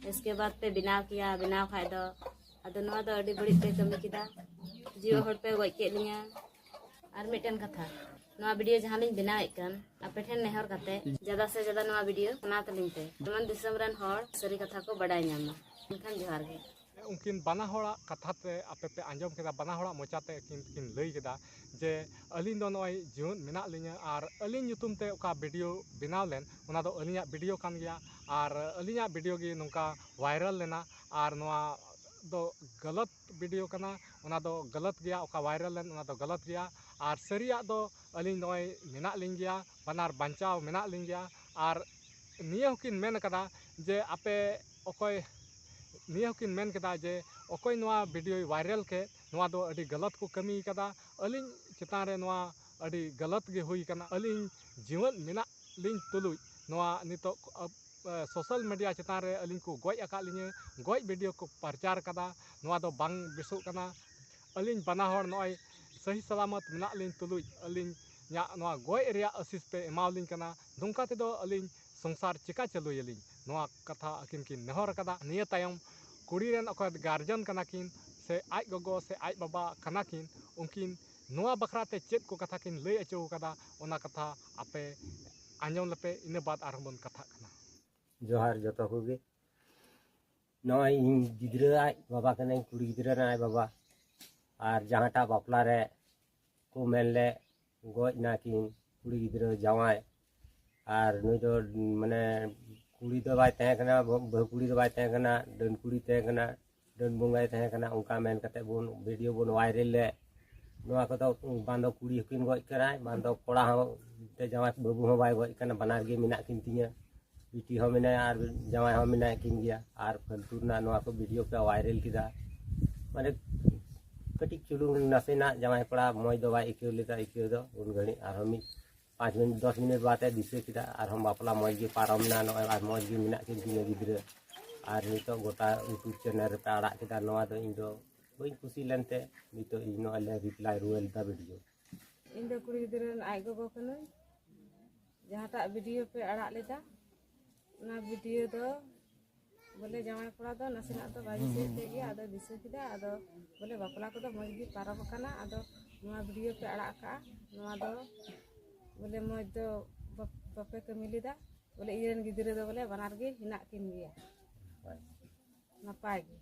ᱮᱥᱠᱮ ᱵᱟᱫ ᱯᱮ ᱵᱮᱱᱟᱣ ᱠᱮᱭᱟ, ᱵᱮᱱᱟᱣ ᱠᱷᱟᱡ ᱫᱚ᱾ ᱟᱫᱚ ᱱᱚᱣᱟ ᱫᱚ ᱟᱹᱰᱤ ᱵᱟᱹᱲᱤᱡ ᱯᱮ ᱠᱟᱹᱢᱤ ᱠᱮᱫᱟ, ᱡᱤᱣᱮᱫ ᱦᱚᱲ ᱯᱮ ᱜᱚᱡ ᱠᱮᱫ ᱞᱤᱧᱟ᱾ ᱟᱨ ᱢᱤᱫᱴᱮᱱ ᱠᱟᱛᱷᱟ, ᱱᱚᱣᱟ ᱵᱷᱤᱰᱤᱭᱳ ᱡᱟᱦᱟᱸ ᱞᱤᱧ ᱵᱮᱱᱟᱣᱮᱫ ᱠᱟᱱ, ᱟᱯᱮ ᱴᱷᱮᱱ ᱱᱮᱦᱚᱨ ᱠᱟᱛᱮ ᱡᱟᱫᱟ ᱥᱮ ᱡᱟᱫᱟ ᱱᱚᱣᱟ ᱵᱷᱤᱰᱤᱭᱳ ᱥᱟᱱᱟ ᱛᱟᱹᱞᱤᱧ ᱯᱮ, ᱡᱮᱢᱚᱱ ᱫᱤᱥᱚᱢ ᱨᱮᱱ ᱦᱚᱲ ᱥᱟᱹᱨᱤ ᱠᱟᱛᱷᱟ ᱠᱚ ᱵᱟᱰᱟᱭ ᱧᱟᱢ ᱢᱟ᱾ ᱮᱱᱠᱷᱟᱱ ᱡᱚᱦᱟᱨ ᱜᱮ᱾ ᱩᱱᱠᱤᱱ ᱵᱟᱱᱟ ᱦᱚᱲᱟᱜ ᱠᱟᱛᱷᱟ ᱛᱮ ᱟᱯᱮ ᱯᱮ ᱟᱸᱡᱚᱢ ᱠᱮᱫᱟ, ᱵᱟᱱᱟ ᱦᱚᱲᱟᱜ ᱢᱚᱪᱟ ᱛᱮ ᱟᱹᱠᱤᱱ ᱠᱤᱱ ᱞᱟᱹᱭ ᱠᱮᱫᱟ ᱡᱮ ᱟᱹᱞᱤᱧ ᱫᱚ ᱱᱚᱜᱼᱚᱭ ᱡᱤᱣᱮᱫ ᱢᱮᱱᱟᱜ ᱞᱤᱧᱟᱹ ᱟᱨ ᱟᱹᱞᱤᱧ ᱧᱩᱛᱩᱢ ᱛᱮ ᱚᱠᱟ ᱵᱷᱤᱰᱤᱭᱳ ᱵᱮᱱᱟᱣ ᱞᱮᱱ, ᱚᱱᱟ ᱫᱚ ᱟᱹᱞᱤᱧᱟᱜ ᱵᱷᱤᱰᱤᱭᱳ ᱠᱟᱱ ᱜᱮᱭᱟ ᱟᱨ ᱟᱹᱞᱤᱧᱟᱜ ᱵᱷᱤᱰᱤᱭᱳ ᱜᱮ ᱱᱚᱝᱠᱟ ᱵᱷᱟᱭᱨᱟᱞ ᱞᱮᱱᱟ ᱟᱨ ᱱᱚᱣᱟ ᱫᱚ ᱜᱟᱞᱟᱛ ᱵᱷᱤᱰᱤᱭᱳ ᱠᱟᱱᱟ, ᱚᱱᱟ ᱫᱚ ᱜᱟᱞᱟᱛ ᱜᱮᱭᱟ, ᱚᱠᱟ ᱵᱷᱟᱭᱨᱟᱞ ᱞᱮᱱ ᱚᱱᱟ ᱫᱚ ᱜᱟᱞᱟᱛ ᱜᱮᱭᱟ᱾ ᱟᱨ ᱥᱟᱹᱨᱤᱭᱟᱜ ᱫᱚ ᱟᱹᱞᱤᱧ ᱱᱚᱜᱼᱚᱭ ᱢᱮᱱᱟᱜ ᱞᱤᱧ ᱜᱮᱭᱟ, ᱵᱟᱱᱟᱨ ᱵᱟᱧᱪᱟᱣ ᱢᱮᱱᱟᱜ ᱞᱤᱧ ᱜᱮᱭᱟ᱾ ᱟᱨ ᱱᱤᱭᱟᱹ ᱦᱚᱸᱠᱤᱱ ᱢᱮᱱ ᱠᱟᱫᱟ ᱡᱮ ᱟᱯᱮ ᱚᱠᱚᱭ, ᱱᱤᱭᱟᱹ ᱦᱚᱸᱠᱤᱱ ᱢᱮᱱ ᱠᱮᱫᱟ ᱡᱮ ᱚᱠᱚᱭ ᱱᱚᱣᱟ ᱵᱷᱤᱰᱤᱭᱳᱭ ᱵᱷᱟᱭᱨᱟᱞ ᱠᱮᱫ, ᱱᱚᱣᱟ ᱫᱚ ᱟᱹᱰᱤ ᱜᱟᱞᱟᱛ ᱠᱚ ᱠᱟᱹᱢᱤ ᱠᱟᱫᱟ᱾ ᱟᱹᱞᱤᱧ ᱪᱮᱛᱟᱱ ᱨᱮ ᱱᱚᱣᱟ ᱟᱹᱰᱤ ᱜᱟᱞᱟᱛ ᱜᱮ ᱦᱩᱭ ᱠᱟᱱᱟ᱾ ᱟᱹᱞᱤᱧ ᱡᱤᱣᱮᱫ ᱢᱮᱱᱟᱜ ᱞᱤᱧ ᱛᱩᱞᱩᱡ ᱱᱚᱣᱟ ᱱᱤᱛᱚᱜ ᱟᱵ- ᱮ, ᱥᱳᱥᱟᱞ ᱢᱤᱰᱤᱭᱟ ᱪᱮᱛᱟᱱ ᱨᱮ ᱟᱹᱞᱤᱧ ᱠᱚ ᱜᱚᱡ ᱟᱠᱟᱫ ᱞᱤᱧᱟᱹ, ᱜᱚᱡ ᱵᱷᱤᱰᱤᱭᱳ ᱠᱚ ᱯᱨᱚᱪᱟᱨ ᱠᱟᱫᱟ, ᱱᱚᱣᱟ ᱫᱚ ᱵᱟᱝ ᱵᱮᱥᱚᱜ ᱠᱟᱱᱟ᱾ ᱟᱹᱞᱤᱧ ᱵᱟᱱᱟ ᱦᱚᱲ ᱱᱚᱜᱼᱚᱭ ᱥᱟᱹᱦᱤ ᱥᱟᱞᱟᱢᱚᱛ ᱢᱮᱱᱟᱜ ᱞᱤᱧ ᱛᱩᱞᱩᱡ ᱟᱹᱞᱤᱧᱟᱜ ᱱᱚᱣᱟ ᱜᱚᱡ ᱨᱮᱭᱟᱜ ᱟᱹᱥᱤᱥ ᱯᱮ ᱮᱢᱟᱣᱞᱤᱧ ᱠᱟᱱᱟ, ᱱᱚᱝᱠᱟ ᱛᱮᱫᱚ ᱟᱹᱞᱤᱧ ᱥᱚᱝᱥᱟᱨ ᱪᱮᱠᱟ ᱪᱟᱹᱞᱩᱭᱟᱞᱤᱧ? ᱱᱚᱣᱟ ᱠᱟᱛᱷᱟ ᱟᱹᱠᱤᱱ ᱠᱤᱱ ᱱᱮᱦᱚᱨ ᱟᱠᱟᱫᱟ᱾ ᱱᱤᱭᱟᱹ ᱛᱟᱭᱚᱢ ᱠᱩᱲᱤ ᱨᱮᱱ ᱚᱠᱚᱭ ᱜᱟᱨᱡᱮᱱ ᱠᱟᱱᱟ ᱠᱤᱱ ᱥᱮ ᱟᱡ ᱜᱚᱜᱚ ᱥᱮ ᱟᱡ ᱵᱟᱵᱟ ᱠᱟᱱᱟ ᱠᱤᱱ, ᱩᱱᱠᱤᱱ ᱱᱚᱣᱟ ᱵᱟᱠᱷᱨᱟ ᱛᱮ ᱪᱮᱫ ᱠᱚ ᱠᱟᱛᱷᱟ ᱠᱤᱱ ᱞᱟᱹᱭ ᱚᱪᱚ ᱟᱠᱟᱫᱟ, ᱚᱱᱟ ᱠᱟᱛᱷᱟ ᱟᱯᱮ ᱟᱸᱡᱚᱢ ᱞᱮᱯᱮ, ᱤᱱᱟᱹ ᱵᱟᱫ ᱟᱨᱦᱚᱸ ᱵᱚᱱ ᱠᱟᱛᱷᱟᱜ ᱠᱟᱱᱟ᱾ ᱡᱚᱦᱟᱨ ᱡᱚᱛᱚ ᱠᱚᱜᱮ᱾ ᱱᱚᱜᱼᱚᱭ ᱤᱧ ᱜᱤᱫᱽᱨᱟᱹ ᱟᱡ ᱵᱟᱵᱟ ᱠᱟᱹᱱᱟᱹᱧ, ᱠᱩᱲᱤ ᱜᱤᱫᱽᱨᱟᱹ ᱨᱮᱱ ᱟᱡ ᱵᱟᱵᱟ᱾ ᱟᱨ ᱡᱟᱦᱟᱸᱴᱟᱜ ᱵᱟᱯᱞᱟ ᱨᱮ ᱠᱚ ᱢᱮᱱ ᱞᱮᱫ ᱜᱚᱡ ᱱᱟᱠᱤᱱ ᱠᱩᱲᱤ ᱜᱤᱫᱽᱨᱟᱹ ᱡᱟᱶᱟᱭ, ᱟᱨ ᱱᱩᱭ ᱫᱚ ᱢᱟᱱᱮ ᱠᱩᱲᱤ ᱫᱚ ᱵᱟᱭ ᱛᱟᱦᱮᱸ ᱠᱟᱱᱟ, ᱵᱟᱹᱦᱩ ᱠᱩᱲᱤ ᱫᱚ ᱵᱟᱭ ᱛᱟᱦᱮᱸ ᱠᱟᱱᱟ, ᱰᱟᱹᱱ ᱠᱩᱲᱤ ᱛᱟᱦᱮᱸ ᱠᱟᱱᱟ, ᱰᱟᱹᱱ ᱵᱚᱸᱜᱟᱭ ᱛᱟᱦᱮᱸ ᱠᱟᱱᱟ, ᱚᱱᱠᱟ ᱢᱮᱱ ᱠᱟᱛᱮ ᱵᱚᱱ ᱵᱷᱤᱰᱤᱭᱳ ᱵᱚᱱ ᱵᱷᱟᱭᱨᱟᱞ ᱞᱮᱫ᱾ ᱱᱚᱣᱟ ᱠᱚᱫᱚ ᱵᱟᱝ ᱫᱚ ᱠᱩᱲᱤ ᱦᱚᱸᱠᱤᱱ ᱜᱚᱡ ᱠᱟᱱᱟᱭ, ᱵᱟᱝ ᱫᱚ ᱠᱚᱲᱟ ᱦᱚᱸ ᱛᱮ ᱡᱟᱶᱟᱭ ᱵᱟᱹᱵᱩ ᱦᱚᱸ ᱵᱟᱭ ᱜᱚᱡ ᱠᱟᱱᱟ, ᱵᱟᱱᱟᱨ ᱜᱮ ᱢᱮᱱᱟᱜ ᱠᱤᱱ ᱛᱤᱧᱟᱹ᱾ ᱵᱤᱴᱤ ᱦᱚᱸ ᱢᱮᱱᱟᱭᱟ ᱟᱨ ᱡᱟᱶᱟᱭ ᱦᱚᱸ ᱢᱮᱱᱟᱭ ᱠᱤᱱ ᱜᱮᱭᱟ᱾ ᱟᱨ ᱯᱷᱟᱹᱞᱛᱩ ᱨᱮᱱᱟᱜ ᱱᱚᱣᱟ ᱠᱚ ᱵᱷᱤᱰᱤᱭᱳ ᱯᱮ ᱵᱷᱟᱭᱨᱟᱞ ᱠᱮᱫᱟ, ᱢᱟᱱᱮ ᱠᱟᱹᱴᱤᱡ ᱪᱩᱞᱩᱝ ᱱᱟᱥᱮᱱᱟᱜ ᱡᱟᱶᱟᱭ ᱠᱚᱲᱟ ᱢᱚᱡᱽ ᱫᱚ ᱵᱟᱭ ᱟᱹᱭᱠᱟᱹᱣ ᱞᱮᱫᱟ ᱟᱹᱭᱠᱟᱹᱣ ᱫᱚ᱾ ᱩᱱ ᱜᱷᱟᱹᱲᱤᱡ ᱟᱨᱦᱚᱸ ᱢᱤᱫ ᱯᱟᱸᱪ ᱢᱤᱱᱤᱴ ᱫᱚᱥ ᱢᱤᱱᱤᱴ ᱵᱟᱫ ᱮ ᱫᱤᱥᱟᱹ ᱠᱮᱫᱟ, ᱟᱨᱦᱚᱸ ᱵᱟᱯᱞᱟ ᱢᱚᱡᱽ ᱜᱮ ᱯᱟᱨᱚᱢ ᱮᱱᱟ, ᱱᱚᱜᱼᱚᱭ ᱟᱨ ᱢᱚᱡᱽ ᱜᱮ ᱢᱮᱱᱟᱜ ᱠᱤᱱ ᱛᱤᱧᱟ ᱜᱤᱫᱽᱨᱟᱹ᱾ ᱟᱨ ᱱᱤᱛᱚᱜ ᱜᱚᱴᱟ YouTube ᱪᱮᱱᱮᱞ ᱨᱮᱯᱮ ᱟᱲᱟᱜ ᱠᱮᱫᱟ, ᱱᱚᱣᱟ ᱫᱚ ᱤᱧ ᱫᱚ ᱵᱟᱹᱧ ᱠᱩᱥᱤ ᱞᱮᱱᱛᱮ ᱱᱤᱛᱚᱜ ᱤᱧ ᱱᱚᱜᱼᱚᱭ ᱞᱮ ᱨᱤᱯᱞᱟᱭ ᱨᱩᱣᱟᱹᱲ ᱮᱫᱟ ᱵᱷᱤᱰᱤᱭᱳ᱾ ᱤᱧ ᱫᱚ ᱠᱩᱲᱤ ᱜᱤᱫᱽᱨᱟᱹ ᱨᱮᱱ ᱟᱡ ᱜᱚᱜᱚ ᱠᱟᱹᱱᱟᱹᱧ᱾ ᱡᱟᱦᱟᱸᱴᱟᱜ ᱵᱷᱤᱰᱤᱭᱳ ᱯᱮ ᱟᱲᱟᱜ ᱞᱮᱫᱟ, ᱚᱱᱟ ᱵᱷᱤᱰᱤᱭᱳ ᱫᱚ ᱵᱚᱞᱮ ᱡᱟᱶᱟᱭ ᱠᱚᱲᱟ ᱫᱚ ᱱᱟᱥᱮᱱᱟᱜ ᱫᱚ ᱵᱟᱭ ᱫᱤᱥᱟᱹᱭᱮᱫ ᱛᱟᱭ ᱜᱮᱭᱟ, ᱟᱫᱚ ᱫᱤᱥᱟᱹ ᱠᱮᱫᱟ᱾ ᱟᱫᱚ ᱵᱚᱞᱮ ᱵᱟᱯᱞᱟ ᱠᱚᱫᱚ ᱢᱚᱡᱽ ᱜᱮ ᱯᱟᱨᱚᱢ ᱟᱠᱟᱱᱟ᱾ ᱟᱫᱚ ᱱᱚᱣᱟ ᱵᱷᱤᱰᱤᱭᱳ ᱯᱮ ᱟᱲᱟᱜ ᱟᱠᱟᱫᱼᱟ, ᱱᱚᱣᱟ ᱫᱚ ᱵᱚᱞᱮ ᱢᱚᱡᱽ ᱫᱚ ᱵᱟᱯ- ᱵᱟᱯᱮ ᱠᱟᱹᱢᱤ ᱞᱮᱫᱟ᱾ ᱵᱚᱞᱮ ᱤᱧᱨᱮᱱ ᱜᱤᱫᱽᱨᱟᱹ ᱫᱚ ᱵᱚᱞᱮ ᱵᱟᱱᱟᱨ ᱜᱮ ᱦᱮᱱᱟᱜ ᱠᱤᱱ ᱜᱮᱭᱟ ᱱᱟᱯᱟᱭ ᱜᱮ᱾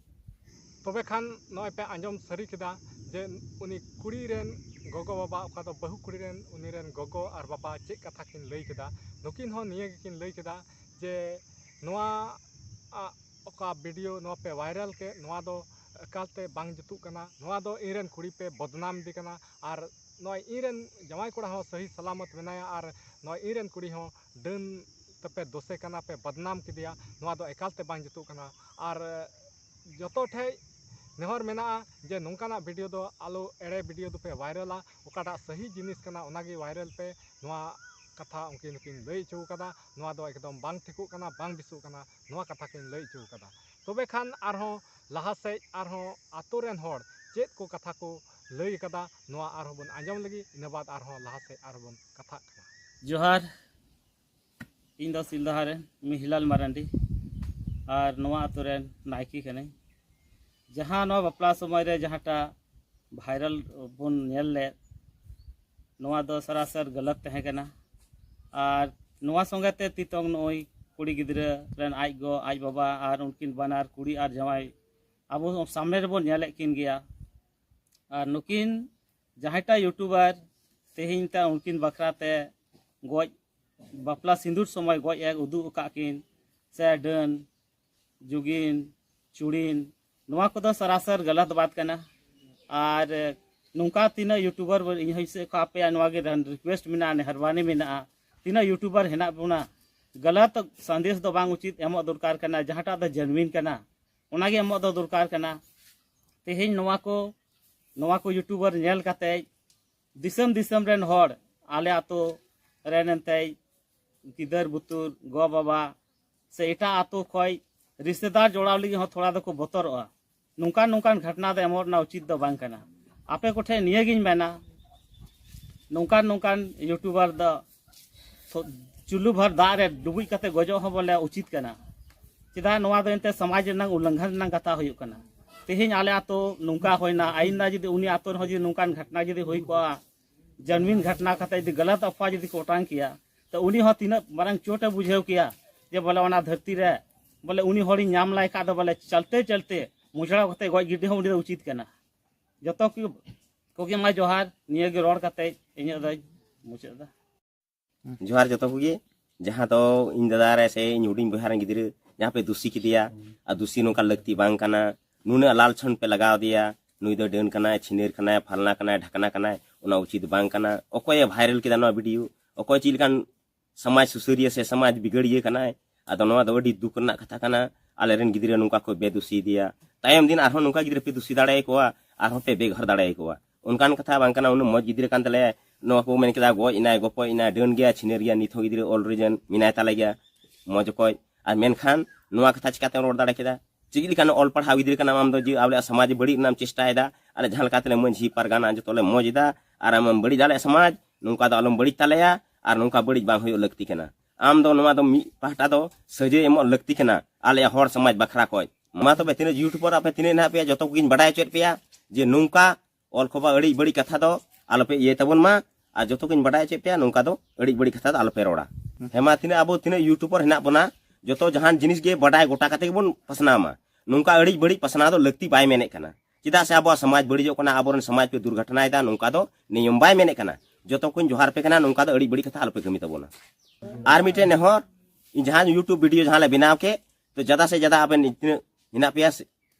ᱛᱚᱵᱮ ᱠᱷᱟᱱ ᱱᱚᱜᱼᱚᱭ ᱯᱮ ᱟᱸᱡᱚᱢ ᱥᱟᱹᱨᱤ ᱠᱮᱫᱟ ᱡᱮ ᱩᱱᱤ ᱠᱩᱲᱤ ᱨᱮᱱ ᱜᱚᱜᱚ ᱵᱟᱵᱟ, ᱚᱠᱟ ᱫᱚ ᱵᱟᱹᱦᱩ ᱠᱩᱲᱤ ᱨᱮᱱ, ᱩᱱᱤ ᱨᱮᱱ ᱜᱚᱜᱚ ᱟᱨ ᱵᱟᱵᱟ ᱪᱮᱫ ᱠᱟᱛᱷᱟ ᱠᱤᱱ ᱞᱟᱹᱭ ᱠᱮᱫᱟ᱾ ᱱᱩᱠᱤᱱ ᱦᱚᱸ ᱱᱤᱭᱟᱹ ᱜᱮᱠᱤᱱ ᱞᱟᱹᱭ ᱠᱮᱫᱟ ᱡᱮ ᱱᱚᱣᱟ ᱟ, ᱚᱠᱟ ᱵᱷᱤᱰᱤᱭᱳ ᱱᱚᱣᱟ ᱯᱮ ᱵᱷᱟᱭᱨᱟᱞ ᱠᱮᱫ, ᱱᱚᱣᱟ ᱫᱚ ᱮᱠᱟᱞᱛᱮ ᱵᱟᱝ ᱡᱩᱛᱩᱜ ᱠᱟᱱᱟ᱾ ᱱᱚᱣᱟ ᱫᱚ ᱤᱧᱨᱮᱱ ᱠᱩᱲᱤ ᱯᱮ ᱵᱚᱫᱱᱟᱢ ᱮᱫᱮ ᱠᱟᱱᱟ᱾ ᱟᱨ ᱱᱚᱜᱼᱚᱭ ᱤᱧᱨᱮᱱ ᱡᱟᱶᱟᱭ ᱠᱚᱲᱟ ᱦᱚᱸ ᱥᱟᱹᱦᱤ ᱥᱟᱞᱟᱢᱚᱛ ᱢᱮᱱᱟᱭᱟ, ᱟᱨ ᱱᱚᱜᱼᱚᱭ ᱤᱧᱨᱮᱱ ᱠᱩᱲᱤ ᱦᱚᱸ ᱰᱟᱹᱱ ᱛᱮᱯᱮ ᱫᱳᱥᱮ ᱠᱟᱱᱟ, ᱯᱮ ᱵᱚᱫᱱᱟᱢ ᱠᱮᱫᱮᱭᱟ᱾ ᱱᱚᱣᱟ ᱫᱚ ᱮᱠᱟᱞᱛᱮ ᱵᱟᱝ ᱡᱩᱛᱩᱜ ᱠᱟᱱᱟ᱾ ᱟᱨ ᱡᱚᱛᱚ ᱴᱷᱮᱡ ᱱᱮᱦᱚᱨ ᱢᱮᱱᱟᱜᱼᱟ ᱡᱮ ᱱᱚᱝᱠᱟᱱᱟᱜ ᱵᱷᱤᱰᱤᱭᱳ ᱫᱚ ᱟᱞᱚ, ᱮᱲᱮ ᱵᱷᱤᱰᱤᱭᱳ ᱫᱚᱯᱮ ᱵᱷᱟᱭᱨᱟᱞᱟ, ᱚᱠᱟᱴᱟᱜ ᱥᱟᱹᱦᱤ ᱡᱤᱱᱤᱥ ᱠᱟᱱᱟ ᱚᱱᱟᱜᱮ ᱵᱷᱟᱭᱨᱟᱞ ᱯᱮ᱾ ᱱᱚᱣᱟ ᱠᱟᱛᱷᱟ ᱩᱱᱠᱤᱱ ᱫᱚᱠᱤᱱ ᱞᱟᱹᱭ ᱦᱚᱪᱚ ᱠᱟᱫᱟ, ᱱᱚᱣᱟ ᱫᱚ ᱮᱠᱫᱚᱢ ᱵᱟᱝ ᱴᱷᱤᱠᱚᱜ ᱠᱟᱱᱟ, ᱵᱟᱝ ᱵᱮᱥᱚᱜ ᱠᱟᱱᱟ, ᱱᱚᱣᱟ ᱠᱟᱛᱷᱟ ᱠᱤᱱ ᱞᱟᱹᱭ ᱦᱚᱪᱚ ᱠᱟᱫᱟ᱾ ᱛᱚᱵᱮ ᱠᱷᱟᱱ ᱟᱨᱦᱚᱸ ᱞᱟᱦᱟ ᱥᱮᱫ ᱟᱨᱦᱚᱸ ᱟᱛᱳ ᱨᱮᱱ ᱦᱚᱲ ᱪᱮᱫ ᱠᱚ ᱠᱟᱛᱷᱟ ᱠᱚ ᱞᱟᱹᱭ ᱠᱟᱫᱟ, ᱱᱚᱣᱟ ᱟᱨᱦᱚᱸ ᱵᱚᱱ ᱟᱸᱡᱚᱢ ᱞᱟᱹᱜᱤᱫ, ᱤᱱᱟᱹ ᱵᱟᱫ ᱟᱨᱦᱚᱸ ᱞᱟᱦᱟ ᱥᱮᱫ ᱟᱨᱦᱚᱸ ᱵᱚᱱ ᱠᱟᱛᱷᱟᱜ ᱠᱟᱱᱟ᱾ ᱡᱚᱦᱟᱨ᱾ ᱤᱧ ᱫᱚ ᱥᱤᱞᱫᱟᱹ ᱨᱮᱱ ᱢᱤᱦᱤᱞᱟᱞ ᱢᱟᱨᱟᱱᱰᱤ ᱟᱨ ᱱᱚᱣᱟ ᱟᱛᱳ ᱨᱮᱱ ᱱᱟᱭᱠᱮ ᱠᱟᱹᱱᱟᱹᱧ᱾ ᱡᱟᱦᱟᱸ ᱱᱚᱣᱟ ᱵᱟᱯᱞᱟ ᱥᱚᱢᱚᱭ ᱨᱮ ᱡᱟᱦᱟᱸᱴᱟᱜ ᱵᱷᱟᱭᱨᱟᱞ ᱵᱚᱱ ᱧᱮᱞ ᱞᱮᱫ, ᱱᱚᱣᱟ ᱫᱚ ᱥᱟᱨᱟᱥᱟᱨ ᱜᱟᱞᱟᱛ ᱛᱟᱦᱮᱸ ᱠᱟᱱᱟ᱾ ᱟᱨ ᱱᱚᱣᱟ ᱥᱚᱸᱜᱮ ᱛᱮ ᱛᱤᱛᱚᱝ ᱱᱩᱭ ᱠᱩᱲᱤ ᱜᱤᱫᱽᱨᱟᱹ ᱨᱮᱱ ᱟᱡ ᱜᱚ ᱟᱡ ᱵᱟᱵᱟ ᱟᱨ ᱩᱱᱠᱤᱱ ᱵᱟᱱᱟᱨ ᱠᱩᱲᱤ ᱟᱨ ᱡᱟᱶᱟᱭ ᱟᱵᱚ ᱥᱟᱢᱱᱮ ᱨᱮᱵᱚᱱ ᱧᱮᱞᱮᱫ ᱠᱤᱱ ᱜᱮᱭᱟ᱾ ᱟᱨ ᱱᱩᱠᱤᱱ ᱡᱟᱦᱟᱸᱭᱴᱟᱜ ᱤᱭᱩᱴᱩᱵᱟᱨ ᱛᱮᱦᱮᱧ ᱛᱮ ᱩᱱᱠᱤᱱ ᱵᱟᱠᱷᱨᱟ ᱛᱮ ᱜᱚᱡ, ᱵᱟᱯᱞᱟ ᱥᱤᱸᱫᱩᱨ ᱥᱚᱢᱚᱭ ᱜᱚᱡ ᱮ ᱩᱫᱩᱜ ᱟᱠᱟᱫ ᱠᱤᱱ, ᱥᱮ ᱰᱟᱹᱱ, ᱡᱩᱜᱤᱱ, ᱪᱩᱲᱤᱱ, ᱱᱚᱣᱟ ᱠᱚᱫᱚ ᱥᱟᱨᱟᱥᱟᱨ ᱜᱟᱞᱟᱛ ᱵᱟᱛ ᱠᱟᱱᱟ᱾ ᱟᱨ ᱱᱚᱝᱠᱟ ᱛᱤᱱᱟᱹᱜ ᱤᱭᱩᱴᱩᱵᱟᱨ ᱤᱧ ᱦᱚᱸ ᱥᱮᱫ ᱠᱷᱚᱱ ᱟᱯᱮᱭᱟᱜ ᱱᱚᱣᱟ ᱜᱮ ᱨᱤᱠᱩᱭᱮᱥᱴ ᱢᱮᱱᱟᱜᱼᱟ, ᱢᱮᱦᱨᱵᱟᱱᱤ ᱢᱮᱱᱟᱜᱼᱟ, ᱛᱤᱱᱟᱹᱜ ᱤᱭᱩᱴᱩᱵᱟᱨ ᱦᱮᱱᱟᱜ ᱵᱚᱱᱟ, ᱜᱟᱞᱟᱛ ᱥᱟᱸᱫᱮᱥ ᱫᱚ ᱵᱟᱝ ᱩᱪᱤᱛ ᱮᱢᱚᱜ ᱫᱚᱨᱠᱟᱨ ᱠᱟᱱᱟ᱾ ᱡᱟᱦᱟᱸᱴᱟᱜ ᱫᱚ ᱡᱮᱱᱩᱭᱤᱱ ᱠᱟᱱᱟ, ᱚᱱᱟᱜᱮ ᱮᱢᱚᱜ ᱫᱚ ᱫᱚᱨᱠᱟᱨ ᱠᱟᱱᱟ᱾ ᱛᱮᱦᱮᱧ ᱱᱚᱣᱟ ᱠᱚ ᱱᱚᱣᱟ ᱠᱚ ᱤᱭᱩᱴᱩᱵᱟᱨ ᱧᱮᱞ ᱠᱟᱛᱮ ᱫᱤᱥᱚᱢ ᱫᱤᱥᱚᱢ ᱨᱮᱱ ᱦᱚᱲ ᱟᱞᱮ ᱟᱛᱳ ᱨᱮᱱ ᱮᱱᱛᱮ ᱜᱤᱫᱟᱹᱨ ᱵᱩᱛᱩᱨ, ᱜᱚ ᱵᱟᱵᱟ ᱥᱮ ᱮᱴᱟᱜ ᱟᱛᱳ ᱠᱷᱚᱡ ᱨᱤᱥᱛᱮᱫᱟᱨ ᱡᱚᱲᱟᱣ ᱞᱟᱹᱜᱤᱫ ᱦᱚᱸ ᱛᱷᱚᱲᱟ ᱫᱚᱠᱚ ᱵᱚᱛᱚᱨᱚᱜᱼᱟ᱾ ᱱᱚᱝᱠᱟᱱ ᱱᱚᱝᱠᱟᱱ ᱜᱷᱚᱴᱱᱟ ᱫᱚ ᱮᱢᱚᱜ ᱨᱮᱱᱟᱜ ᱩᱪᱤᱛ ᱫᱚ ᱵᱟᱝ ᱠᱟᱱᱟ᱾ ᱟᱯᱮ ᱠᱚᱴᱷᱮᱱ ᱱᱤᱭᱟᱹᱜᱤᱧ ᱢᱮᱱᱟ, ᱱᱚᱝᱠᱟᱱ ᱱᱚᱝᱠᱟᱱ YouTuber ᱫᱚ ᱛᱷᱚ-, ᱪᱩᱞᱞᱩ ᱵᱷᱟᱨ ᱫᱟᱜ ᱨᱮ ᱰᱩᱵᱩᱡ ᱠᱟᱛᱮ ᱜᱚᱡᱚᱜ ᱦᱚᱸ ᱵᱚᱞᱮ ᱩᱪᱤᱛ ᱠᱟᱱᱟ᱾ ᱪᱮᱫᱟᱜ, ᱱᱚᱣᱟ ᱫᱚ ᱮᱱᱛᱮ ᱥᱚᱢᱟᱡᱽ ᱨᱮᱱᱟᱜ ᱩᱞᱞᱚᱝᱜᱷᱚᱱ ᱨᱮᱱᱟᱜ ᱠᱟᱛᱷᱟ ᱦᱩᱭᱩᱜ ᱠᱟᱱᱟ᱾ ᱛᱮᱦᱮᱧ ᱟᱞᱮ ᱟᱛᱳ ᱱᱚᱝᱠᱟ ᱦᱩᱭᱱᱟ, ᱟᱭᱤᱱᱫᱟ ᱡᱩᱫᱤ ᱩᱱᱤ ᱟᱛᱳ ᱨᱮᱦᱚᱸ ᱡᱩᱫᱤ ᱱᱚᱝᱠᱟᱱ ᱜᱷᱚᱴᱱᱟ ᱡᱩᱫᱤ ᱦᱩᱭ ᱠᱚᱜᱼᱟ, ᱡᱮᱱᱩᱭᱤᱱ ᱜᱷᱚᱴᱱᱟ ᱠᱟᱛᱮ ᱡᱩᱫᱤ ᱜᱟᱞᱟᱛ ᱟᱯᱷᱣᱟ ᱡᱩᱫᱤ ᱠᱚ ᱚᱴᱟᱝ ᱠᱮᱭᱟ, ᱛᱚ ᱩᱱᱤ ᱦᱚᱸ ᱛᱤᱱᱟᱹᱜ ᱢᱟᱨᱟᱝ ᱪᱳᱴ ᱮ ᱵᱩᱡᱷᱟᱹᱣ ᱠᱮᱭᱟ ᱡᱮ ᱵᱚᱞᱮ ᱚᱱᱟ ᱫᱷᱟᱹᱨᱛᱤ ᱨᱮ ᱵᱚᱞᱮ ᱩᱱᱤ ᱦᱚᱲᱤᱧ ᱧᱟᱢ ᱞᱟᱭ ᱠᱷᱟᱡ ᱫᱚ ᱵᱚᱞᱮ ᱪᱟᱞᱛᱮ ᱪᱟᱞᱛᱮ ᱢᱚᱪᱲᱟᱣ ᱠᱟᱛᱮ ᱜᱚᱡ ᱜᱤᱰᱤ ᱦᱚᱸ ᱩᱱᱤ ᱫᱚ ᱩᱪᱤᱛ ᱠᱟᱱᱟ᱾ ᱡᱚᱛᱚ ᱠᱚ ᱠᱚᱜᱮ ᱢᱟ ᱡᱚᱦᱟᱨ, ᱱᱤᱭᱟᱹ ᱜᱮ ᱨᱚᱲ ᱠᱟᱛᱮ ᱤᱧᱟᱹᱜ ᱫᱚᱧ ᱢᱩᱪᱟᱹᱫ ᱮᱫᱟ᱾ ᱡᱚᱦᱟᱨ ᱡᱚᱛᱚ ᱠᱚᱜᱮ᱾ ᱡᱟᱦᱟᱸ ᱫᱚ ᱤᱧ ᱫᱟᱫᱟ ᱨᱮ ᱥᱮ ᱤᱧ ᱦᱩᱰᱤᱧ ᱵᱚᱭᱦᱟ ᱨᱮᱱ ᱜᱤᱫᱽᱨᱟᱹ ᱡᱟᱦᱟᱸ ᱯᱮ ᱫᱩᱥᱤ ᱠᱮᱫᱮᱭᱟ, ᱟᱨ ᱫᱩᱥᱤ ᱱᱚᱝᱠᱟ ᱞᱟᱹᱠᱛᱤ ᱵᱟᱝ ᱠᱟᱱᱟ᱾ ᱱᱩᱱᱟᱹᱜ ᱞᱟᱞᱪᱷᱚᱱ ᱯᱮ ᱞᱟᱜᱟᱣ ᱫᱮᱭᱟ, ᱱᱩᱭ ᱫᱚ ᱰᱟᱹᱱ ᱠᱟᱱᱟᱭ, ᱪᱷᱤᱱᱤᱨ ᱠᱟᱱᱟᱭ, ᱯᱷᱟᱞᱱᱟ ᱠᱟᱱᱟᱭ, ᱰᱷᱟᱠᱱᱟ ᱠᱟᱱᱟᱭ, ᱚᱱᱟ ᱩᱪᱤᱛ ᱵᱟᱝ ᱠᱟᱱᱟ᱾ ᱚᱠᱚᱭᱮ ᱵᱷᱟᱭᱨᱟᱞ ᱠᱮᱫᱟ ᱱᱚᱣᱟ ᱵᱷᱤᱰᱤᱭᱳ, ᱚᱠᱚᱭ ᱪᱮᱫ ᱞᱮᱠᱟᱱ ᱥᱚᱢᱟᱡᱽ ᱥᱩᱥᱟᱹᱨᱤᱭᱟᱹ ᱥᱮ ᱥᱚᱢᱟᱡᱽ ᱵᱤᱜᱟᱹᱲᱤᱭᱟᱹ ᱠᱟᱱᱟᱭ᱾ ᱟᱫᱚ ᱱᱚᱣᱟ ᱫᱚ ᱟᱹᱰᱤ ᱫᱩᱠ ᱨᱮᱱᱟᱜ ᱠᱟᱛᱷᱟ ᱠᱟᱱᱟ᱾ ᱟᱞᱮᱨᱮᱱ ᱜᱤᱫᱽᱨᱟᱹ ᱱᱚᱝᱠᱟ ᱠᱚ ᱵᱮᱫᱩᱥᱤᱭᱮᱫᱮᱭᱟ᱾ ᱛᱟᱭᱚᱢ ᱫᱤᱱ ᱟᱨᱦᱚᱸ ᱱᱚᱝᱠᱟ ᱜᱤᱫᱽᱨᱟᱹ ᱯᱮ ᱫᱩᱥᱤ ᱫᱟᱲᱮᱭᱟᱠᱚᱣᱟ, ᱟᱨᱦᱚᱸ ᱯᱮ ᱵᱮᱜᱷᱟᱨ ᱫᱟᱲᱮᱭᱟᱠᱚᱣᱟ᱾ ᱚᱱᱠᱟᱱ ᱠᱟᱛᱷᱟ ᱵᱟᱝ ᱠᱟᱱᱟ᱾ ᱩᱱᱟᱹᱜ ᱢᱚᱡᱽ ᱜᱤᱫᱽᱨᱟᱹ ᱠᱟᱱ ᱛᱟᱞᱮᱭᱟ, ᱱᱚᱣᱟ ᱠᱚ ᱢᱮᱱ ᱠᱮᱫᱟ ᱜᱚᱡ ᱮᱱᱟᱭ, ᱜᱚᱯᱚᱡ ᱮᱱᱟᱭ, ᱰᱟᱹᱱ ᱜᱮᱭᱟ, ᱪᱷᱤᱱᱟᱹᱨ ᱜᱮᱭᱟ, ᱱᱤᱛ ᱦᱚᱸ ᱜᱤᱫᱽᱨᱟᱹ ᱚᱞ ᱨᱤᱡᱮᱱ ᱢᱮᱱᱟᱭ ᱛᱟᱞᱮ ᱜᱮᱭᱟ ᱢᱚᱡᱽ ᱚᱠᱚᱡ᱾ ᱟᱨ ᱢᱮᱱᱠᱷᱟᱱ ᱱᱚᱣᱟ ᱠᱟᱛᱷᱟ ᱪᱤᱠᱟᱛᱮᱢ ᱨᱚᱲ ᱫᱟᱲᱮ ᱠᱮᱫᱟ? ᱪᱮᱫ ᱞᱮᱠᱟᱱ ᱚᱞ ᱯᱟᱲᱦᱟᱣ ᱜᱤᱫᱽᱨᱟᱹ ᱠᱟᱱᱟᱢ ᱟᱢ ᱫᱚ, ᱡᱮ ᱟᱞᱮᱭᱟᱜ ᱥᱚᱢᱟᱡᱽ ᱵᱟᱹᱲᱤᱡ ᱨᱮᱱᱟᱜ ᱮᱢ ᱪᱮᱥᱴᱟᱭᱮᱫᱟ? ᱟᱞᱮ ᱡᱟᱦᱟᱸ ᱞᱮᱠᱟ ᱛᱮᱞᱮ ᱢᱟᱹᱡᱷᱤ ᱯᱟᱨᱜᱟᱱᱟ ᱡᱚᱛᱚ ᱞᱮ ᱢᱚᱡᱽ ᱮᱫᱟ, ᱟᱨ ᱟᱢᱮᱢ ᱵᱟᱹᱲᱤᱡ ᱫᱟᱲᱮᱭᱟᱜ ᱥᱚᱢᱟᱡᱽ, ᱱᱚᱝᱠᱟ ᱫᱚ ᱟᱞᱚᱢ ᱵᱟᱹᱲᱤᱡ ᱛᱟᱞᱮᱭᱟ, ᱟᱨ ᱱᱚᱝᱠᱟ ᱵᱟᱹᱲᱤᱡ ᱵᱟᱝ ᱦᱩᱭᱩᱜ ᱞᱟᱹᱠᱛᱤ ᱠᱟᱱᱟ᱾ ᱟᱢ ᱫᱚ ᱱᱚᱣᱟ ᱫᱚ ᱢᱤᱫ ᱯᱟᱦᱴᱟ ᱫᱚ ᱥᱟᱹᱡᱟᱹᱭ ᱮᱢᱚᱜ ᱞᱟᱹᱠᱛᱤ ᱠᱟᱱᱟ ᱟᱞᱮᱭᱟᱜ ᱦᱚᱲ ᱥᱚᱢᱟᱡᱽ ᱵᱟᱠᱷᱨᱟ ᱠᱷᱚᱡ᱾ ᱢᱟ ᱛᱚᱵᱮ ᱛᱤᱱᱟᱹᱜ YouTuber ᱟᱯᱮ ᱛᱤᱱᱟᱹᱜ ᱦᱮᱱᱟᱜ ᱯᱮᱭᱟ, ᱡᱚᱛᱚ ᱠᱚᱜᱮᱧ ᱵᱟᱰᱟᱭ ᱦᱚᱪᱚᱭᱮᱫ ᱯᱮᱭᱟ ᱡᱮ ᱱᱚᱝᱠᱟ ᱚᱞ ᱠᱷᱚᱵᱟ ᱟᱹᱲᱤᱡ ᱵᱟᱹᱲᱤᱡ ᱠᱟᱛᱷᱟ ᱫᱚ ᱟᱞᱚᱯᱮ ᱤᱭᱟᱹᱭ ᱛᱟᱵᱚᱱ ᱢᱟ, ᱟᱨ ᱡᱚᱛᱚ ᱠᱚᱧ ᱵᱟᱰᱟᱭ ᱦᱚᱪᱚᱭᱮᱫ ᱯᱮᱭᱟ, ᱱᱚᱝᱠᱟ ᱫᱚ ᱟᱹᱲᱤᱡ ᱵᱟᱹᱲᱤᱡ ᱠᱟᱛᱷᱟ ᱫᱚ ᱟᱞᱚᱯᱮ ᱨᱚᱲᱟ᱾ ᱦᱮᱸ ᱢᱟ, ᱛᱤᱱᱟᱹᱜ ᱟᱵᱚ ᱛᱤᱱᱟᱹᱜ YouTuber ᱦᱮᱱᱟᱜ ᱵᱚᱱᱟ, ᱡᱚᱛᱚ ᱡᱟᱦᱟᱱ ᱡᱤᱱᱤᱥ ᱜᱮ ᱵᱟᱰᱟᱭ ᱜᱚᱴᱟ ᱠᱟᱛᱮ ᱜᱮᱵᱚᱱ ᱯᱟᱥᱱᱟᱣ ᱢᱟ᱾ ᱱᱚᱝᱠᱟ ᱟᱹᱲᱤᱡ ᱵᱟᱹᱲᱤᱡ ᱯᱟᱥᱱᱟᱣ ᱫᱚ ᱞᱟᱹᱠᱛᱤ ᱵᱟᱭ ᱢᱮᱱᱮᱫ ᱠᱟᱱᱟ᱾ ᱪᱮᱫᱟᱜ ᱥᱮ ᱟᱵᱚᱣᱟᱜ ᱥᱚᱢᱟᱡᱽ ᱵᱟᱹᱲᱤᱡᱚᱜ ᱠᱟᱱᱟ, ᱟᱵᱚᱨᱮᱱ ᱥᱚᱢᱟᱡᱽ ᱯᱮ ᱫᱩᱨᱜᱷᱚᱴᱚᱱᱟᱭᱮᱫᱟ, ᱱᱚᱝᱠᱟ ᱫᱚ ᱱᱤᱭᱚᱢ ᱵᱟᱭ ᱢᱮᱱᱮᱫ ᱠᱟᱱᱟ᱾ ᱡᱚᱛᱚ ᱠᱚᱧ ᱡᱚᱦᱟᱨ ᱯᱮ ᱠᱟᱱᱟ, ᱱᱚᱝᱠᱟ ᱫᱚ ᱟᱹᱲᱤᱡ ᱵᱟᱹᱲᱤᱡ ᱠᱟᱛᱷᱟ ᱟᱞᱚᱯᱮ ᱠᱟᱹᱢᱤ ᱛᱟᱵᱚᱱᱟ᱾ ᱟᱨ ᱢᱤᱫᱴᱮᱱ ᱱᱮᱦᱚᱨ, ᱤᱧ ᱡᱟᱦᱟᱸ YouTube ᱵᱷᱤᱰᱤᱭᱳ ᱡᱟᱦᱟᱸ ᱞᱮ ᱵᱮᱱᱟᱣ ᱠᱮᱫ, ᱛᱚ ᱡᱟᱫᱟ ᱥᱮ ᱡᱟᱫᱟ ᱟᱵᱮᱱ ᱛᱤᱱᱟᱹᱜ ᱦᱮᱱᱟᱜ ᱯᱮᱭᱟ ᱥᱮ,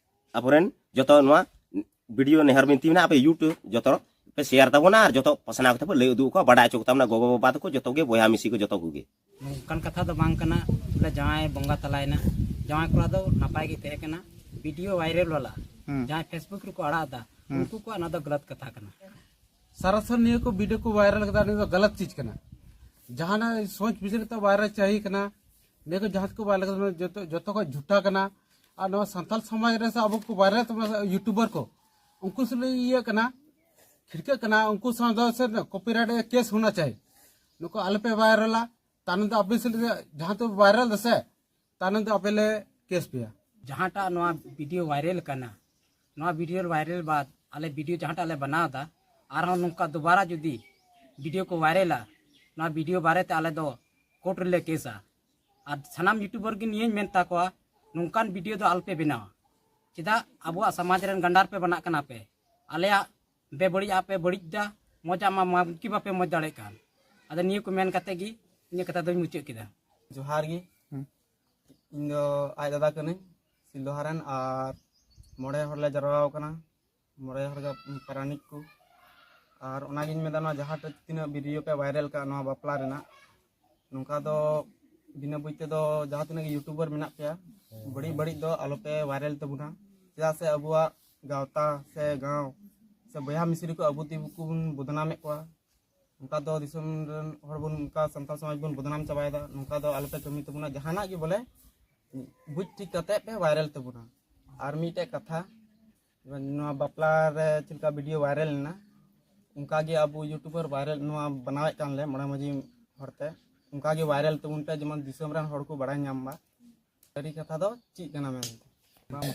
ᱟᱵᱚᱨᱮᱱ ᱡᱚᱛᱚ ᱱᱚᱣᱟ ᱵᱷᱤᱰᱤᱭᱳ ᱱᱮᱦᱚᱨ ᱵᱤᱱᱛᱤ ᱢᱮᱱᱟᱜᱼᱟ, ᱟᱯᱮ YouTube ᱡᱚᱛᱚ ᱯᱮ ᱥᱮᱭᱟᱨ ᱛᱟᱵᱚᱱᱟ ᱟᱨ ᱡᱚᱛᱚ ᱯᱟᱥᱱᱟᱣ ᱠᱟᱛᱮ ᱯᱮ ᱞᱟᱹᱭ ᱩᱫᱩᱜ ᱟᱠᱚᱣᱟ, ᱵᱟᱰᱟᱭ ᱦᱚᱪᱚ ᱠᱚᱛᱟ ᱵᱚᱱᱟ ᱜᱚᱜᱚ ᱵᱟᱵᱟ ᱛᱟᱠᱚ, ᱡᱚᱛᱚ ᱜᱮ ᱵᱚᱭᱦᱟ ᱢᱤᱥᱤ ᱠᱚ ᱡᱚᱛᱚ ᱠᱚᱜᱮ᱾ ᱱᱚᱝᱠᱟᱱ ᱠᱟᱛᱷᱟ ᱫᱚ ᱵᱟᱝ ᱠᱟᱱᱟ᱾ ᱵᱚᱞᱮ ᱡᱟᱶᱟᱭ ᱵᱚᱸᱜᱟ ᱛᱟᱞᱟᱭᱮᱱᱟ, ᱡᱟᱶᱟᱭ ᱠᱚᱲᱟ ᱫᱚ ᱱᱟᱯᱟᱭ ᱜᱮ ᱛᱟᱦᱮᱸ ᱠᱟᱱᱟ᱾ ᱵᱷᱤᱰᱤᱭᱳ ᱵᱷᱟᱭᱨᱟᱞ ᱵᱟᱞᱟ ᱦᱩᱸ᱾ ᱡᱟᱦᱟᱸᱭ Facebook ᱨᱮᱠᱚ ᱟᱲᱟᱜ ᱮᱫᱟ, ᱦᱩᱸ᱾ ᱩᱱᱠᱩ ᱠᱚᱣᱟᱜ ᱱᱚᱣᱟ ᱫᱚ ᱜᱟᱞᱟᱛ ᱠᱟᱛᱷᱟ ᱠᱟᱱᱟ᱾ ᱥᱟᱨᱟᱥᱟᱨ ᱱᱤᱭᱟᱹ ᱠᱚ ᱵᱷᱤᱰᱤᱭᱳ ᱠᱚ ᱵᱷᱟᱭᱨᱟᱞ ᱠᱮᱫᱟ, ᱱᱤᱭᱟᱹ ᱫᱚ ᱜᱟᱞᱟᱛ ᱪᱤᱡᱽ ᱠᱟᱱᱟ᱾ ᱡᱟᱦᱟᱱᱟᱜ ᱥᱚᱪ ᱵᱤᱪᱟᱹᱨ ᱠᱟᱛᱮ ᱵᱟᱭᱨᱟᱞ ᱪᱟᱹᱦᱤ ᱠᱟᱱᱟ, ᱱᱤᱭᱟᱹ ᱠᱚ ᱡᱟᱦᱟᱸ ᱠᱚ ᱵᱟᱭᱨᱟᱞ ᱠᱟᱱᱟ, ᱡᱚᱛᱚ ᱡᱚᱛᱚ ᱠᱷᱚᱱ ᱡᱷᱩᱴᱟ ᱠᱟᱱᱟ᱾ ᱟᱨ ᱱᱚᱣᱟ ᱥᱟᱱᱛᱟᱲ ᱥᱚᱢᱟᱡᱽ ᱨᱮ ᱥᱮ ᱟᱵᱚ ᱠᱚ ᱵᱟᱭᱨᱟᱞ ᱛᱟᱵᱚᱱᱟ ᱥᱮ ᱭᱩᱴᱩᱵᱟᱨ ᱠᱚ, ᱩᱱᱠᱩ ᱥᱮ ᱤᱭᱟᱹ ᱠᱟᱱᱟ, ᱠᱷᱤᱲᱠᱟᱹᱜ ᱠᱟᱱᱟ, ᱩᱱᱠᱩ ᱥᱟᱶ ᱫᱚ ᱥᱮ ᱠᱚᱯᱤᱨᱟᱭᱤᱴ ᱠᱮᱥ ᱦᱳᱱᱟ ᱪᱟᱦᱤᱭᱮ᱾ ᱱᱩᱠᱩ ᱟᱞᱮ ᱯᱮ ᱵᱟᱭᱨᱟᱞᱟ, ᱛᱟᱭᱱᱚᱢ ᱫᱚ ᱟᱯᱮ ᱥᱮᱫ ᱡᱟᱦᱟᱸ ᱛᱮ ᱵᱟᱭᱨᱟᱞ ᱫᱟ ᱥᱮ, ᱛᱟᱭᱱᱚᱢ ᱫᱚ ᱟᱯᱮ ᱞᱮ ᱠᱮᱥ ᱯᱮᱭᱟ᱾ ᱡᱟᱦᱟᱸᱴᱟᱜ ᱱᱚᱣᱟ ᱵᱷᱤᱰᱤᱭᱳ ᱵᱷᱟᱭᱨᱟᱞ ᱠᱟᱱᱟ, ᱱᱚᱣᱟ ᱵᱷᱤᱰᱤᱭᱳ ᱵᱷᱟᱭᱨᱟᱞ ᱵᱟᱫ ᱟᱞᱮ ᱵᱷᱤᱰᱤᱭᱳ ᱡᱟᱦᱟᱸᱴᱟᱜ ᱞᱮ ᱵᱮᱱᱟᱣ ᱮᱫᱟ, ᱟᱨᱦᱚᱸ ᱱᱚᱝᱠᱟ ᱫᱩᱵᱟᱨᱟ ᱡᱩᱫᱤ ᱵᱷᱤᱰᱤᱭᱳ ᱠᱚ ᱵᱷᱟᱭᱨᱟᱞᱟ, ᱱᱚᱣᱟ ᱵᱷᱤᱰᱤᱭᱳ ᱵᱟᱨᱮᱛᱮ ᱟᱞᱮ ᱫᱚ ᱠᱳᱨᱴ ᱨᱮᱞᱮ ᱠᱮᱥᱟ᱾ ᱟᱨ ᱥᱟᱱᱟᱢ ᱭᱩᱴᱩᱵᱟᱨ ᱜᱮ ᱱᱤᱭᱟᱹᱧ ᱢᱮᱱ ᱛᱟᱠᱚᱣᱟ, ᱱᱚᱝᱠᱟᱱ ᱵᱷᱤᱰᱤᱭᱳ ᱫᱚ ᱟᱞᱚᱯᱮ ᱵᱮᱱᱟᱣᱟ᱾ ᱪᱮᱫᱟᱜ ᱟᱵᱚᱣᱟᱜ ᱥᱚᱢᱟᱡᱽ ᱨᱮᱱ ᱜᱟᱱᱰᱟᱨ ᱯᱮ ᱵᱮᱱᱟᱜ ᱠᱟᱱᱟ ᱯᱮ? ᱟᱞᱮᱭᱟᱜ ᱵᱮᱵᱟᱹᱲᱤᱡᱟᱜ ᱯᱮ ᱵᱟᱹᱲᱤᱡ ᱫᱟ, ᱢᱚᱡᱟᱜ ᱢᱟ ᱢᱟ ᱠᱤ ᱵᱟᱯᱮ ᱢᱚᱡᱽ ᱫᱟᱲᱮᱭᱟᱜ ᱠᱟᱱ᱾ ᱟᱫᱚ ᱱᱤᱭᱟᱹ ᱠᱚ ᱢᱮᱱ ᱠᱟᱛᱮ ᱜᱮ ᱤᱧᱟᱹᱜ ᱠᱟᱛᱷᱟ ᱫᱚᱧ ᱢᱩᱪᱟᱹᱫ ᱠᱮᱫᱟ᱾ ᱡᱚᱦᱟᱨ ᱜᱮ᱾ ᱦᱩᱸ᱾ ᱤᱧ ᱫᱚ ᱟᱡ ᱫᱟᱫᱟ ᱠᱟᱹᱱᱟᱹᱧ, ᱥᱤᱞᱫᱚᱦᱟ ᱨᱮᱱ, ᱟᱨ ᱢᱚᱬᱮ ᱦᱚᱲ ᱞᱮ ᱡᱟᱨᱣᱟ ᱟᱠᱟᱱᱟ, ᱢᱚᱬᱮ ᱦᱚᱲ ᱜᱮ ᱯᱟᱨᱟᱱᱤᱠ ᱠᱚ᱾ ᱟᱨ ᱚᱱᱟᱜᱤᱧ ᱢᱮᱱᱫᱟ, ᱱᱚᱣᱟ ᱡᱟᱦᱟᱸ ᱛᱤᱱᱟᱹᱜ ᱵᱷᱤᱰᱤᱭᱳ ᱯᱮ ᱵᱷᱟᱭᱨᱟᱞ ᱠᱟᱜ ᱱᱚᱣᱟ ᱵᱟᱯᱞᱟ ᱨᱮᱱᱟᱜ, ᱱᱚᱝᱠᱟ ᱫᱚ ᱵᱤᱱᱟᱹ ᱵᱩᱡᱽ ᱛᱮᱫᱚ ᱡᱟᱦᱟᱸ ᱛᱤᱱᱟᱹᱜ ᱜᱮ ᱭᱩᱴᱩᱵᱟᱨ ᱢᱮᱱᱟᱜ ᱯᱮᱭᱟ, ᱵᱟᱹᱲᱤᱡ ᱵᱟᱹᱲᱤᱡ ᱫᱚ ᱟᱞᱚᱯᱮ ᱵᱷᱟᱭᱨᱟᱞ ᱛᱟᱵᱚᱱᱟ᱾ ᱪᱮᱫᱟᱜ ᱥᱮ ᱟᱵᱚᱣᱟᱜ ᱜᱟᱶᱛᱟ ᱥᱮ ᱜᱟᱶ ᱥᱮ ᱵᱚᱭᱦᱟ ᱢᱤᱥᱤᱨᱤ ᱠᱚ ᱟᱵᱚ ᱛᱮᱜᱮ ᱠᱚᱵᱚᱱ ᱵᱚᱫᱱᱟᱢᱮᱫ ᱠᱚᱣᱟ᱾ ᱚᱱᱠᱟ ᱫᱚ ᱫᱤᱥᱚᱢ ᱨᱮᱱ ᱦᱚᱲ ᱵᱚᱱ, ᱚᱱᱠᱟ ᱥᱟᱱᱛᱟᱲ ᱥᱚᱢᱟᱡᱽ ᱵᱚᱱ ᱵᱚᱫᱱᱟᱢ ᱪᱟᱵᱟᱭᱮᱫᱟ᱾ ᱱᱚᱝᱠᱟ ᱫᱚ ᱟᱞᱚᱯᱮ ᱠᱟᱹᱢᱤ ᱛᱟᱵᱚᱱᱟ᱾ ᱡᱟᱦᱟᱱᱟᱜ ᱜᱮ ᱵᱚᱞᱮ ᱵᱩᱡᱽ ᱴᱷᱤᱠ ᱠᱟᱛᱮ ᱯᱮ ᱵᱷᱟᱭᱨᱟᱞ ᱛᱟᱵᱚᱱᱟ᱾ ᱟᱨ ᱢᱤᱫᱴᱮᱡ ᱠᱟᱛᱷᱟ, ᱱᱚᱣᱟ ᱵᱟᱯᱞᱟ ᱨᱮ ᱪᱮᱫ ᱞᱮᱠᱟ ᱵᱷᱤᱰᱤᱭᱳ ᱵᱷᱟᱭᱨᱟᱞ ᱞᱮᱱᱟ, ᱚᱱᱠᱟ ᱜᱮ ᱟᱵᱚ ᱭᱩᱴᱩᱵᱟᱨ ᱵᱷᱟᱭᱨᱟᱞ ᱱᱚᱣᱟ ᱵᱮᱱᱟᱣᱮᱫ ᱠᱟᱱ ᱞᱮ ᱢᱚᱬᱮ ᱢᱟᱹᱡᱷᱤ ᱦᱚᱲᱛᱮ, ᱚᱱᱠᱟ ᱜᱮ ᱵᱷᱟᱭᱨᱟᱞ ᱛᱟᱵᱚᱱ ᱯᱮ, ᱡᱮᱢᱚᱱ ᱫᱤᱥᱚᱢ ᱨᱮᱱ ᱦᱚᱲ ᱠᱚ ᱵᱟᱲᱟᱭ ᱧᱟᱢ ᱢᱟ ᱥᱟᱹᱨᱤ ᱠᱟᱛᱷᱟ ᱫᱚ ᱪᱮᱫ ᱠᱟᱱᱟ ᱢᱮᱱᱛᱮ᱾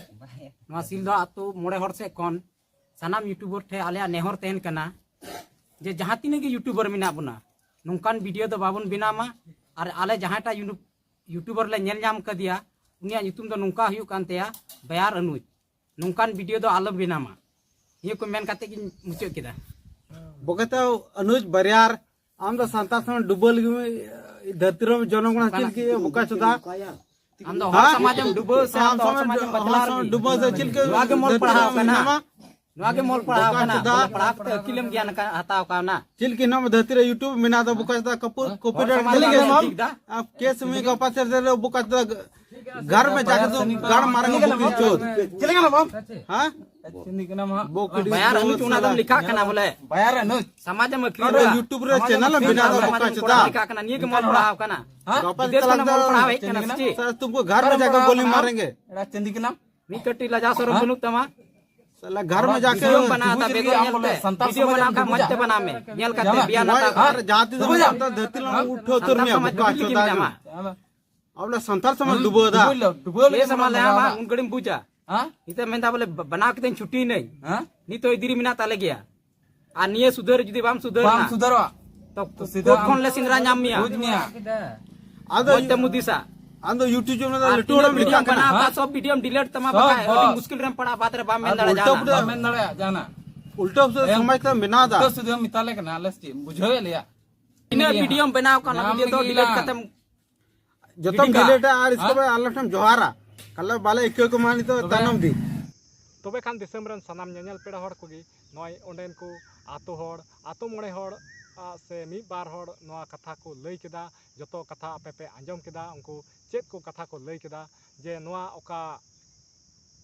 ᱱᱚᱣᱟ ᱥᱤᱞᱫᱟᱹ ᱟᱹᱛᱩ ᱢᱚᱬᱮ ᱦᱚᱲ ᱥᱮᱫ ᱠᱷᱚᱱ ᱥᱟᱱᱟᱢ ᱭᱩᱴᱩᱵᱟᱨ ᱴᱷᱮᱱ ᱟᱞᱮᱭᱟᱜ ᱱᱮᱦᱚᱨ ᱛᱟᱦᱮᱱ ᱠᱟᱱᱟ ᱡᱮ ᱡᱟᱦᱟᱸ ᱛᱤᱱᱟᱹᱜ ᱜᱮ ᱭᱩᱴᱩᱵᱟᱨ ᱢᱮᱱᱟᱜ ᱵᱚᱱᱟ, ᱱᱚᱝᱠᱟᱱ ᱵᱷᱤᱰᱤᱭᱳ ᱫᱚ ᱵᱟᱵᱚᱱ ᱵᱮᱱᱟᱣ ᱢᱟ᱾ ᱟᱨ ᱟᱞᱮ ᱡᱟᱦᱟᱸᱭᱴᱟᱜ ᱭᱩᱴᱩᱵᱟᱨ ᱞᱮ ᱧᱮᱞ ᱧᱟᱢ ᱠᱟᱫᱮᱭᱟ, ᱩᱱᱤᱭᱟᱜ ᱧᱩᱛᱩᱢ ᱫᱚ ᱱᱚᱝᱠᱟ ᱦᱩᱭᱩᱜ ᱠᱟᱱ ᱛᱟᱭᱟ, ᱵᱟᱭᱟᱨ ᱟᱹᱱᱩᱡ᱾ ᱱᱚᱝᱠᱟᱱ ᱵᱷᱤᱰᱤᱭᱳ ᱫᱚ ᱟᱞᱚ ᱵᱮᱱᱟᱣ ᱢᱟ᱾ ᱱᱤᱭᱟᱹ ᱠᱚ ᱢᱮᱱ ᱠᱟᱛᱮ ᱜᱤᱧ ᱢᱩᱪᱟᱹᱫ ᱠᱮᱫᱟ᱾ ᱵᱚᱠᱮᱛᱟᱣ ᱟᱹᱱᱩᱡ ᱵᱟᱨᱭᱟᱨ, ᱟᱢ ᱫᱚ ᱥᱟᱱᱛᱟᱲ ᱥᱚᱢᱟᱡᱽ ᱰᱩᱵᱟᱹ ᱞᱟᱹᱜᱤᱫ ᱫᱷᱟᱹᱨᱛᱤ ᱨᱮᱢ ᱡᱚᱱᱚᱢ ᱠᱟᱱᱟ, ᱪᱮᱫ ᱞᱟᱹᱜᱤᱫ ᱵᱚᱠᱟ ᱪᱳᱫᱟ? ᱟᱢ ᱫᱚ ᱦᱚᱲ ᱦᱮᱸ? ᱥᱚᱢᱟᱡᱽ ᱮᱢ ᱰᱩᱵᱟᱹ ᱥᱮ ᱟᱢ ᱫᱚ ᱦᱚᱲ ᱥᱚᱢᱟᱡᱽ ᱥᱚᱢᱟᱡᱽ, ᱮᱢ ᱦᱚᱲ ᱵᱟᱪᱞᱟᱣ ᱥᱚᱢᱟᱡᱽ ᱞᱟᱹᱜᱤᱫ? ᱰᱩᱵᱟᱹ ᱥᱮ ᱪᱮᱫ ᱞᱮᱠᱟ ᱱᱚᱣᱟ ᱜᱮ ᱢᱚᱞ ᱫᱷᱟᱹᱨᱛᱤ ᱯᱟᱲᱦᱟᱣ ᱨᱮᱢ ᱠᱟᱱᱟ᱾ ᱧᱟᱢᱟ? ᱱᱚᱣᱟ ᱜᱮ ᱢᱚᱞ ᱯᱟᱲᱦᱟᱣ ᱠᱟᱱᱟ᱾ ᱵᱚᱞᱮ ᱯᱟᱲᱦᱟᱣ ᱠᱟᱛᱮ ᱟᱹᱠᱤᱞᱮᱢ ᱜᱮᱭᱟᱱ ᱟᱠᱟᱫ, ᱦᱟᱛᱟᱣ ᱠᱟᱣᱱᱟ᱾ ᱪᱮᱫ ᱞᱮᱠᱟ ᱱᱚᱣᱟ ᱫᱷᱟᱹᱨᱛᱤ ᱨᱮ YouTube ᱢᱮᱱᱟᱜ ᱫᱚ ᱵᱚᱠᱟ ᱪᱮᱫᱟᱜ ᱠᱟᱯᱩᱨ ᱠᱚᱯᱤᱨᱟᱭᱤᱴ ᱦᱚᱲ ᱥᱚᱢᱟᱡᱽ ᱪᱮᱫ ᱞᱮᱠᱟ ᱨᱮᱱᱟᱜ ᱱᱚᱣᱟ? ᱴᱷᱤᱠ ᱫᱟ᱾ ᱟᱯ ᱠᱮᱥ ᱢᱤ ᱜᱟᱯᱟ ᱪᱮᱫ ᱨᱮ ᱵᱚᱠᱟ ᱪᱮᱫᱟᱜ ᱜᱟᱨ ᱢᱮ ᱡᱟᱠᱮ ᱛᱩᱢ ᱜᱟᱲ ᱢᱟᱨᱟᱝ ᱵᱩᱠᱤ ᱪᱳᱫ᱾ ᱪᱮᱫ ᱞᱮᱠᱟ ᱱᱟᱢ? ᱦᱮᱸ? ᱪᱤᱱᱤ ᱠᱟᱱᱟᱢ ᱦᱟᱸᱜ? ᱵᱚᱠᱤ ᱵᱟᱭᱟᱨ ᱪᱳᱫ ᱟᱹᱱᱩᱡ ᱚᱱᱟ ᱫᱚᱢ ᱥᱟᱞᱟ᱾ ᱞᱮᱠᱷᱟᱜ ᱠᱟᱱᱟ ᱵᱚᱞᱮ᱾ ᱵᱟᱭᱟᱨ ᱟᱹᱱᱩᱡ᱾ ᱥᱚᱢᱟᱡᱽ ᱮᱢ ᱟᱹᱠᱷᱨᱤᱧ ᱱᱚᱰᱮ ᱫᱟ᱾ YouTube ᱨᱮ ᱪᱮᱱᱮᱞ ᱮᱢ ᱵᱮᱱᱟᱣ ᱫᱟ ᱵᱚᱠᱟ ᱪᱳᱫᱟ᱾ ᱞᱮᱠᱷᱟᱜ ᱠᱟᱱᱟ, ᱱᱤᱭᱟᱹ ᱜᱮ ᱢᱚᱞ ᱯᱟᱲᱦᱟᱣ ᱠᱟᱱᱟ᱾ ᱦᱮᱸ? ᱵᱤᱫᱮᱥ ᱠᱷᱚᱱ ᱢᱚᱞ ᱯᱟᱲᱦᱟᱣ ᱦᱮᱡ ᱠᱟᱱᱟ ᱥᱮ ᱪᱮᱫ? ᱥᱟᱨ ᱛᱩᱢᱠᱳ ᱜᱷᱟᱨ ᱢᱮ ᱡᱟᱠᱮ ᱜᱳᱞᱤ ᱢᱟᱨᱮᱝᱜᱮ᱾ ᱮᱲᱟ ᱪᱤᱱᱤ ᱠᱟᱱᱟᱢ? ᱢᱤᱫ ᱠᱟᱹᱴᱤᱡ ᱞᱟᱡᱟᱣ ᱥᱚᱨᱚᱢ ᱦᱮᱸ? ᱵᱟᱹᱱᱩᱜ ᱛᱟᱢᱟ᱾ ᱥᱟᱞᱟ ᱜᱷᱟᱨ ᱢᱮ ᱡᱟᱠᱮ ᱵᱷᱤᱰᱤᱭᱳᱢ ᱵᱮᱱᱟᱣ ᱫᱟ ᱵᱩᱡᱽ ᱵᱮᱜᱚᱨ ᱞᱮᱭᱟ ᱧᱮᱞ ᱵᱚᱞᱮ ᱛᱮ᱾ ᱥᱟᱱᱛᱟᱲ ᱵᱷᱤᱰᱤᱭᱳ ᱥᱚᱢᱟᱡᱽ ᱵᱮᱱᱟᱣ ᱮᱢ ᱠᱷᱟᱱ ᱢᱚᱡᱽ ᱵᱩᱡᱟ᱾ ᱛᱮ ᱵᱮᱱᱟᱣ ᱢᱮ᱾ ᱧᱮᱞ ᱠᱟᱛᱮ ᱡᱟᱢᱟ᱾ ᱵᱮᱭᱟᱱ ᱦᱟᱛᱟᱣ ᱟᱨ ᱠᱟᱛᱮ᱾ ᱡᱟᱦᱟᱸ ᱛᱤᱥ ᱦᱟᱱᱛᱟᱲ ᱥᱚᱢᱟᱡᱽ ᱫᱷᱟᱹᱨᱛᱤ ᱞᱟᱝ ᱩᱴᱷᱟᱹᱣ ᱩᱛᱟᱹᱨ ᱢᱮᱭᱟ ᱵᱚᱠᱟ ᱪᱳᱫᱟ᱾ ᱥᱟᱱᱛᱟᱲ ᱥᱚᱢᱟᱡᱽ ᱰᱩᱵᱟᱹᱣ ᱫᱟ᱾ ᱰᱩᱵᱟᱹᱣ ᱞᱮ, ᱰᱩᱵᱟᱹᱣ ᱞᱮ ᱵᱮᱥ ᱢᱟᱞᱮ ᱟᱢᱟ, ᱩᱱ ᱜᱷᱟᱹᱲᱤᱢ ᱵᱩᱡᱟ᱾ ᱦᱮᱸ? ᱱᱤᱛᱚᱜ ᱢᱮᱱᱫᱟ ᱵᱚᱞᱮ ᱵᱮᱱᱟᱣ ᱠᱟᱛᱮᱧ ᱪᱷᱩᱴᱤᱭᱮᱱᱟᱹᱧ᱾ ᱦᱮᱸ? ᱱᱤᱛᱚᱜ ᱤᱫᱤ ᱨᱮ ᱢᱮᱱᱟᱜ ᱛᱟᱞᱮ ᱜᱮᱭᱟ᱾ ᱟᱨ ᱱᱤᱭᱟᱹ ᱥᱩᱫᱷᱟᱹᱨ ᱡᱩᱫᱤ ᱵᱟᱢ ᱥᱩᱫᱷᱟᱹᱨ ᱵᱟᱢ ᱱᱟ, ᱥᱩᱫᱷᱟᱹᱨᱚᱜᱼᱟ᱾ ᱛᱚ ᱛᱚ ᱥᱤᱫᱷᱟ ᱠᱳᱨᱴ ᱠᱷᱚᱱ ᱞᱮ ᱥᱮᱸᱫᱽᱨᱟ ᱧᱟᱢ ᱢᱮᱭᱟ᱾ ᱵᱩᱡᱽ ᱢᱮᱭᱟ᱾ ᱟᱫᱚ ᱢᱚᱡᱽ ᱛᱮᱢ ᱦᱩᱫᱤᱥᱟ᱾ ᱟᱢ ᱫᱚ YouTube ᱪᱮᱱᱮᱞ ᱟᱨ ᱞᱟᱹᱴᱩ ᱛᱤᱱᱟᱹᱜ ᱦᱚᱲᱮᱢ ᱵᱷᱤᱰᱤᱭᱳᱢ ᱞᱮᱠᱷᱟᱜ ᱠᱟᱱᱟ᱾ ᱵᱮᱱᱟᱣ ᱠᱟᱜ, ᱥᱚᱵ ᱵᱷᱤᱰᱤᱭᱳᱢ ᱰᱤᱞᱤᱴ ᱛᱟᱢᱟ, ᱥᱚᱵ, ᱵᱟᱠᱷᱟᱡ ᱟᱹᱰᱤ ᱥᱚᱵ᱾ ᱢᱩᱥᱠᱤᱞ ᱨᱮᱢ ᱯᱟᱲᱟᱜᱼᱟ, ᱵᱟᱫ ᱨᱮ ᱵᱟᱢ ᱢᱮᱱ ᱟᱨ ᱫᱟᱲᱮᱭᱟᱜᱼᱟ ᱩᱞᱴᱟᱹ ᱡᱟᱦᱟᱱᱟᱜ᱾ ᱯᱩᱴᱟᱹ ᱵᱟᱢ ᱢᱮᱱ ᱫᱟᱲᱮᱭᱟᱜᱼᱟ ᱡᱟᱦᱟᱱᱟᱜ᱾ ᱩᱞᱴᱟᱹ ᱯᱩᱴᱟᱹ ᱮᱢ, ᱥᱚᱢᱟᱡᱽ ᱛᱮᱢ ᱵᱮᱱᱟᱣ ᱫᱟ᱾ ᱩᱞᱴᱟᱹ ᱥᱤᱫᱷᱟᱹ ᱢᱮᱛᱟ ᱞᱮ ᱠᱟᱱᱟ, ᱟᱞᱮ ᱪᱮᱫ ᱮᱢ ᱵᱩᱡᱷᱟᱹᱣᱮᱫ ᱞᱮᱭᱟ? ᱛᱤᱱᱟᱹᱜ ᱵᱷᱤᱰᱤᱭᱳᱢ ᱵᱮᱱᱟᱣ ᱠᱟᱜ, ᱚᱱᱟ ᱧᱟᱢ ᱵᱷᱤᱰᱤᱭᱳ ᱫᱚ ᱞᱟᱹᱜᱤᱫ ᱰᱤᱞᱤᱴ ᱞᱟᱝ᱾ ᱠᱟᱛᱮᱢ ᱡᱚᱛᱚᱢ ᱜᱤᱰᱤ ᱠᱟᱜ᱾ ᱰᱤᱞᱤᱴᱟ ᱟᱨ ᱤᱥᱠᱮ ᱦᱮᱸ? ᱵᱟᱫ ᱟᱞᱮ ᱴᱷᱮᱱ ᱡᱚᱦᱟᱨᱟ᱾ ᱠᱟᱞᱮ ᱵᱟᱞᱮ ᱟᱹᱭᱠᱟᱹᱣ ᱠᱚᱢᱟ ᱱᱤᱛᱚᱜ ᱛᱚᱵᱮ ᱛᱟᱭᱱᱚᱢ ᱫᱤᱱ᱾ ᱛᱚᱵᱮ ᱠᱷᱟᱱ ᱫᱤᱥᱚᱢ ᱨᱮᱱ ᱥᱟᱱᱟᱢ ᱧᱮᱧᱮᱞ ᱯᱮᱲᱟ ᱦᱚᱲ ᱠᱚᱜᱮ ᱱᱚᱜᱼᱚᱭ ᱚᱸᱰᱮᱱ ᱠᱚ ᱟᱛᱳ ᱦᱚᱲ, ᱟᱛᱳ ᱢᱚᱬᱮ ᱦᱚᱲ, ᱟ, ᱥᱮ ᱢᱤᱫ ᱵᱟᱨ ᱦᱚᱲ ᱱᱚᱣᱟ ᱠᱟᱛᱷᱟ ᱠᱚ ᱞᱟᱹᱭ ᱠᱮᱫᱟ, ᱡᱚᱛᱚ ᱠᱟᱛᱷᱟ ᱟᱯᱮ ᱯᱮ ᱟᱸᱡᱚᱢ ᱠᱮᱫᱟ, ᱩᱱᱠᱩ ᱪᱮᱫ ᱠᱚ ᱠᱟᱛᱷᱟ ᱠᱚ ᱞᱟᱹᱭ ᱠᱮᱫᱟ ᱡᱮ ᱱᱚᱣᱟ ᱚᱠᱟ,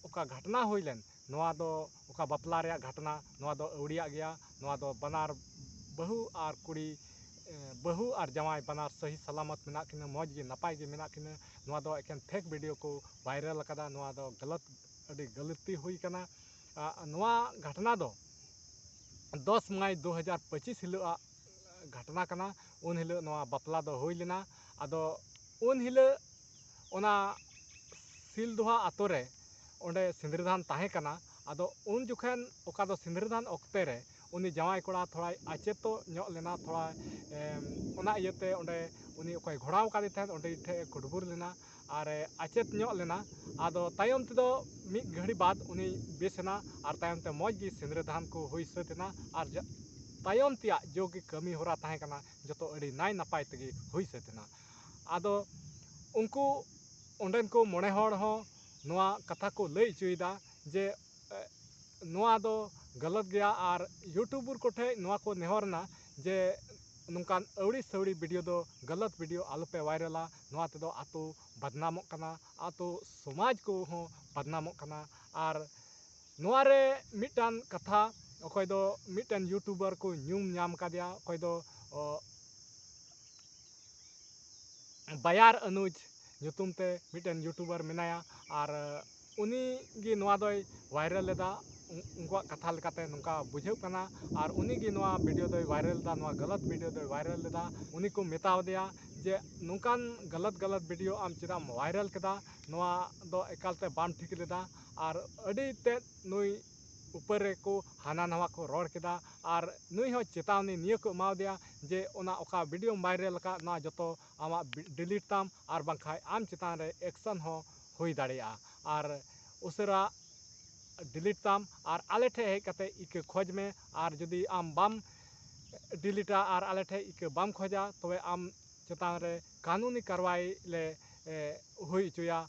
ᱚᱠᱟ ᱜᱷᱟᱴᱱᱟ ᱦᱩᱭ ᱞᱮᱱ, ᱱᱚᱣᱟ ᱫᱚ ᱚᱠᱟ ᱵᱟᱯᱞᱟ ᱨᱮᱭᱟᱜ ᱜᱷᱟᱴᱱᱟ, ᱱᱚᱣᱟ ᱫᱚ ᱟᱹᱣᱲᱤᱭᱟᱜ ᱜᱮᱭᱟ, ᱱᱚᱣᱟ ᱫᱚ ᱵᱟᱱᱟᱨ ᱵᱟᱹᱦᱩ ᱟᱨ ᱠᱩᱲᱤ, ᱮ, ᱵᱟᱹᱦᱩ ᱟᱨ ᱡᱟᱶᱟᱭ ᱵᱟᱱᱟᱨ ᱥᱟᱹᱦᱤ ᱥᱟᱞᱟᱢᱚᱛ ᱢᱮᱱᱟᱜ ᱠᱤᱱᱟ, ᱢᱚᱡᱽ ᱜᱮ ᱱᱟᱯᱟᱭ ᱜᱮ ᱢᱮᱱᱟᱜ ᱠᱤᱱᱟ, ᱱᱚᱣᱟ ᱫᱚ ᱮᱠᱮᱱ ᱯᱷᱮᱠ ᱵᱷᱤᱰᱤᱭᱳ ᱠᱚ ᱵᱷᱟᱭᱨᱟᱞ ᱟᱠᱟᱫᱟ, ᱱᱚᱣᱟ ᱫᱚ ᱜᱟᱞᱟᱛ, ᱟᱹᱰᱤ ᱜᱟᱹᱞᱛᱤ ᱦᱩᱭ ᱠᱟᱱᱟ᱾ ᱟ, ᱱᱚᱣᱟ ᱜᱷᱟᱴᱱᱟ ᱫᱚ ᱫᱚᱥ ᱢᱟᱭ ᱫᱩ ᱦᱟᱡᱟᱨ ᱯᱚᱸᱪᱤᱥ ᱦᱤᱞᱳᱜ ᱟᱜ ᱜᱷᱟᱴᱱᱟ ᱠᱟᱱᱟ᱾ ᱩᱱ ᱦᱤᱞᱳᱜ ᱱᱚᱣᱟ ᱵᱟᱯᱞᱟ ᱫᱚ ᱦᱩᱭ ᱞᱮᱱᱟ᱾ ᱟᱫᱚ ᱩᱱ ᱦᱤᱞᱳᱜ ᱚᱱᱟ ᱥᱤᱞᱫᱳᱦᱟ ᱟᱛᱳ ᱨᱮ ᱚᱸᱰᱮ ᱥᱤᱸᱫᱽᱨᱟᱹᱫᱟᱱ ᱛᱟᱦᱮᱸ ᱠᱟᱱᱟ᱾ ᱟᱫᱚ ᱩᱱ ᱡᱚᱠᱷᱚᱱ ᱚᱠᱟ ᱫᱚ ᱥᱤᱸᱫᱽᱨᱟᱹᱫᱟᱱ ᱚᱠᱛᱮ ᱨᱮ ᱩᱱᱤ ᱡᱟᱶᱟᱭ ᱠᱚᱲᱟ ᱛᱷᱚᱲᱟᱭ ᱟᱪᱮᱛᱚ ᱧᱚᱜ ᱞᱮᱱᱟ, ᱛᱷᱚᱲᱟ, ᱮᱢ, ᱚᱱᱟ ᱤᱭᱟᱹᱛᱮ ᱚᱸᱰᱮ ᱩᱱᱤ ᱚᱠᱚᱭ ᱜᱷᱚᱲᱟᱣ ᱠᱟᱫᱮ ᱛᱟᱦᱮᱸᱫ ᱚᱸᱰᱮ ᱴᱷᱮᱡ ᱮ ᱠᱩᱰᱵᱩᱨ ᱞᱮᱱᱟ᱾ ᱟᱨ ᱮ ᱟᱪᱮᱛ ᱧᱚᱜ ᱞᱮᱱᱟ᱾ ᱟᱫᱚ ᱛᱟᱭᱚᱢ ᱛᱮᱫᱚ ᱢᱤᱫ ᱜᱷᱟᱹᱲᱤ ᱵᱟᱫ ᱩᱱᱤ ᱵᱮᱥ ᱮᱱᱟ ᱟᱨ ᱛᱟᱭᱚᱢ ᱛᱮ ᱢᱚᱡᱽ ᱜᱮ ᱥᱤᱸᱫᱽᱨᱟᱹ ᱫᱟᱱ ᱠᱚ ᱦᱩᱭ ᱥᱟᱹᱛ ᱮᱱᱟ᱾ ᱟᱨ ᱡᱟ-, ᱛᱟᱭᱚᱢ ᱛᱮᱭᱟᱜ ᱡᱚ ᱜᱮ ᱠᱟᱹᱢᱤ ᱦᱚᱨᱟ ᱛᱟᱦᱮᱸ ᱠᱟᱱᱟ, ᱡᱚᱛᱚ ᱟᱹᱰᱤ ᱱᱟᱭ ᱱᱟᱯᱟᱭ ᱛᱮᱜᱮ ᱦᱩᱭ ᱥᱟᱹᱛ ᱮᱱᱟ᱾ ᱟᱫᱚ ᱩᱱᱠᱩ ᱚᱸᱰᱮᱱ ᱠᱚ ᱢᱚᱬᱮ ᱦᱚᱲ ᱦᱚᱸ ᱱᱚᱣᱟ ᱠᱟᱛᱷᱟ ᱠᱚ ᱞᱟᱹᱭ ᱦᱚᱪᱚᱭᱮᱫᱟ ᱡᱮ, ᱮ, ᱱᱚᱣᱟ ᱫᱚ ᱜᱟᱞᱟᱛ ᱜᱮᱭᱟ᱾ ᱟᱨ YouTuber ᱠᱚᱴᱷᱮᱱ ᱱᱚᱣᱟ ᱠᱚ ᱱᱮᱦᱚᱨ ᱮᱱᱟ ᱡᱮ ᱱᱚᱝᱠᱟᱱ ᱟᱹᱣᱲᱤ ᱥᱟᱹᱣᱲᱤ video ᱫᱚ, ᱜᱟᱞᱟᱛ video ᱟᱞᱚᱯᱮ viralᱟ, ᱱᱚᱣᱟ ᱛᱮᱫᱚ ᱟᱛᱳ ᱵᱟᱫᱱᱟᱢᱚᱜ ᱠᱟᱱᱟ, ᱟᱛᱳ ᱥᱚᱢᱟᱡᱽ ᱠᱚᱦᱚᱸ ᱵᱟᱫᱱᱟᱢᱚᱜ ᱠᱟᱱᱟ᱾ ᱟᱨ ᱱᱚᱣᱟ ᱨᱮ ᱢᱤᱫᱴᱟᱝ ᱠᱟᱛᱷᱟ, ᱚᱠᱚᱭ ᱫᱚ ᱢᱤᱫᱴᱟᱝ YouTuber ᱠᱚ ᱧᱩᱢ ᱧᱟᱢ ᱠᱟᱫᱮᱭᱟ, ᱚᱠᱚᱭ ᱫᱚ, ᱚ, ᱵᱟᱭᱟᱨ ᱟᱱᱩᱡᱽ ᱧᱩᱛᱩᱢ ᱛᱮ ᱢᱤᱫᱴᱮᱱ YouTuber ᱢᱮᱱᱟᱭᱟ᱾ ᱟᱨ ᱩᱱᱤ ᱜᱮ ᱱᱚᱣᱟ ᱫᱚᱭ viral ᱞᱮᱫᱟ᱾ ᱩᱱ- ᱩᱱᱠᱩᱣᱟᱜ ᱠᱟᱛᱷᱟ ᱞᱮᱠᱟᱛᱮ ᱱᱚᱝᱠᱟ ᱵᱩᱡᱷᱟᱹᱜ ᱠᱟᱱᱟ᱾ ᱟᱨ ᱩᱱᱤ ᱜᱮ ᱱᱚᱣᱟ video ᱫᱚᱭ viral ᱮᱫᱟ, ᱱᱚᱣᱟ ᱜᱟᱞᱟᱛ video ᱫᱚᱭ viral ᱞᱮᱫᱟ᱾ ᱩᱱᱤ ᱠᱚ ᱢᱮᱛᱟᱣ ᱫᱮᱭᱟ ᱡᱮ ᱱᱚᱝᱠᱟᱱ ᱜᱟᱞᱟᱛ ᱜᱟᱞᱟᱛ video ᱟᱢ ᱪᱮᱫᱟᱜ ᱮᱢ viral ᱠᱮᱫᱟ, ᱱᱚᱣᱟ ᱫᱚ ᱮᱠᱟᱞᱛᱮ ᱵᱟᱢ ᱴᱷᱤᱠ ᱞᱮᱫᱟ᱾ ᱟᱨ ᱟᱹᱰᱤ ᱛᱮᱫ ᱱᱩᱭ ᱩᱯᱟᱹᱨ ᱨᱮᱠᱚ ᱦᱟᱱᱟ ᱱᱟᱣᱟ ᱠᱚ ᱨᱚᱲ ᱠᱮᱫᱟ᱾ ᱟᱨ ᱱᱩᱭ ᱦᱚᱸ ᱪᱮᱛᱟᱣᱱᱤ ᱱᱤᱭᱟᱹ ᱠᱚ ᱮᱢᱟᱣᱟᱫᱮᱭᱟ ᱡᱮ ᱚᱱᱟ ᱚᱠᱟ videoᱢ viral ᱟᱠᱟᱫ, ᱱᱚᱣᱟ ᱡᱚᱛᱚ ᱟᱢᱟᱜ delete ᱛᱟᱢ, ᱟᱨ ᱵᱟᱝᱠᱷᱟᱱ ᱟᱢ ᱪᱮᱛᱟᱱ ᱨᱮ action ᱦᱚᱸ ᱦᱩᱭ ᱫᱟᱲᱮᱭᱟᱜᱼᱟ᱾ ᱟᱨ ᱩᱥᱟᱹᱨᱟ delete ᱛᱟᱢ ᱟᱨ ᱟᱞᱮ ᱴᱷᱮᱱ ᱦᱮᱡ ᱠᱟᱛᱮ ᱤᱠᱟᱹ ᱠᱷᱚᱡᱽ ᱢᱮ᱾ ᱟᱨ ᱡᱩᱫᱤ ᱟᱢ ᱵᱟᱢ deleteᱟ ᱟᱨ ᱟᱞᱮ ᱴᱷᱮᱱ ᱤᱠᱟᱹ ᱵᱟᱢ ᱠᱷᱚᱡᱟ, ᱛᱚᱵᱮ ᱟᱢ ᱪᱮᱛᱟᱱ ᱨᱮ ᱠᱟᱹᱱᱩᱱᱤ ᱠᱟᱨᱣᱟᱭ ᱞᱮ, ᱮ, ᱦᱩᱭ ᱦᱚᱪᱚᱭᱟ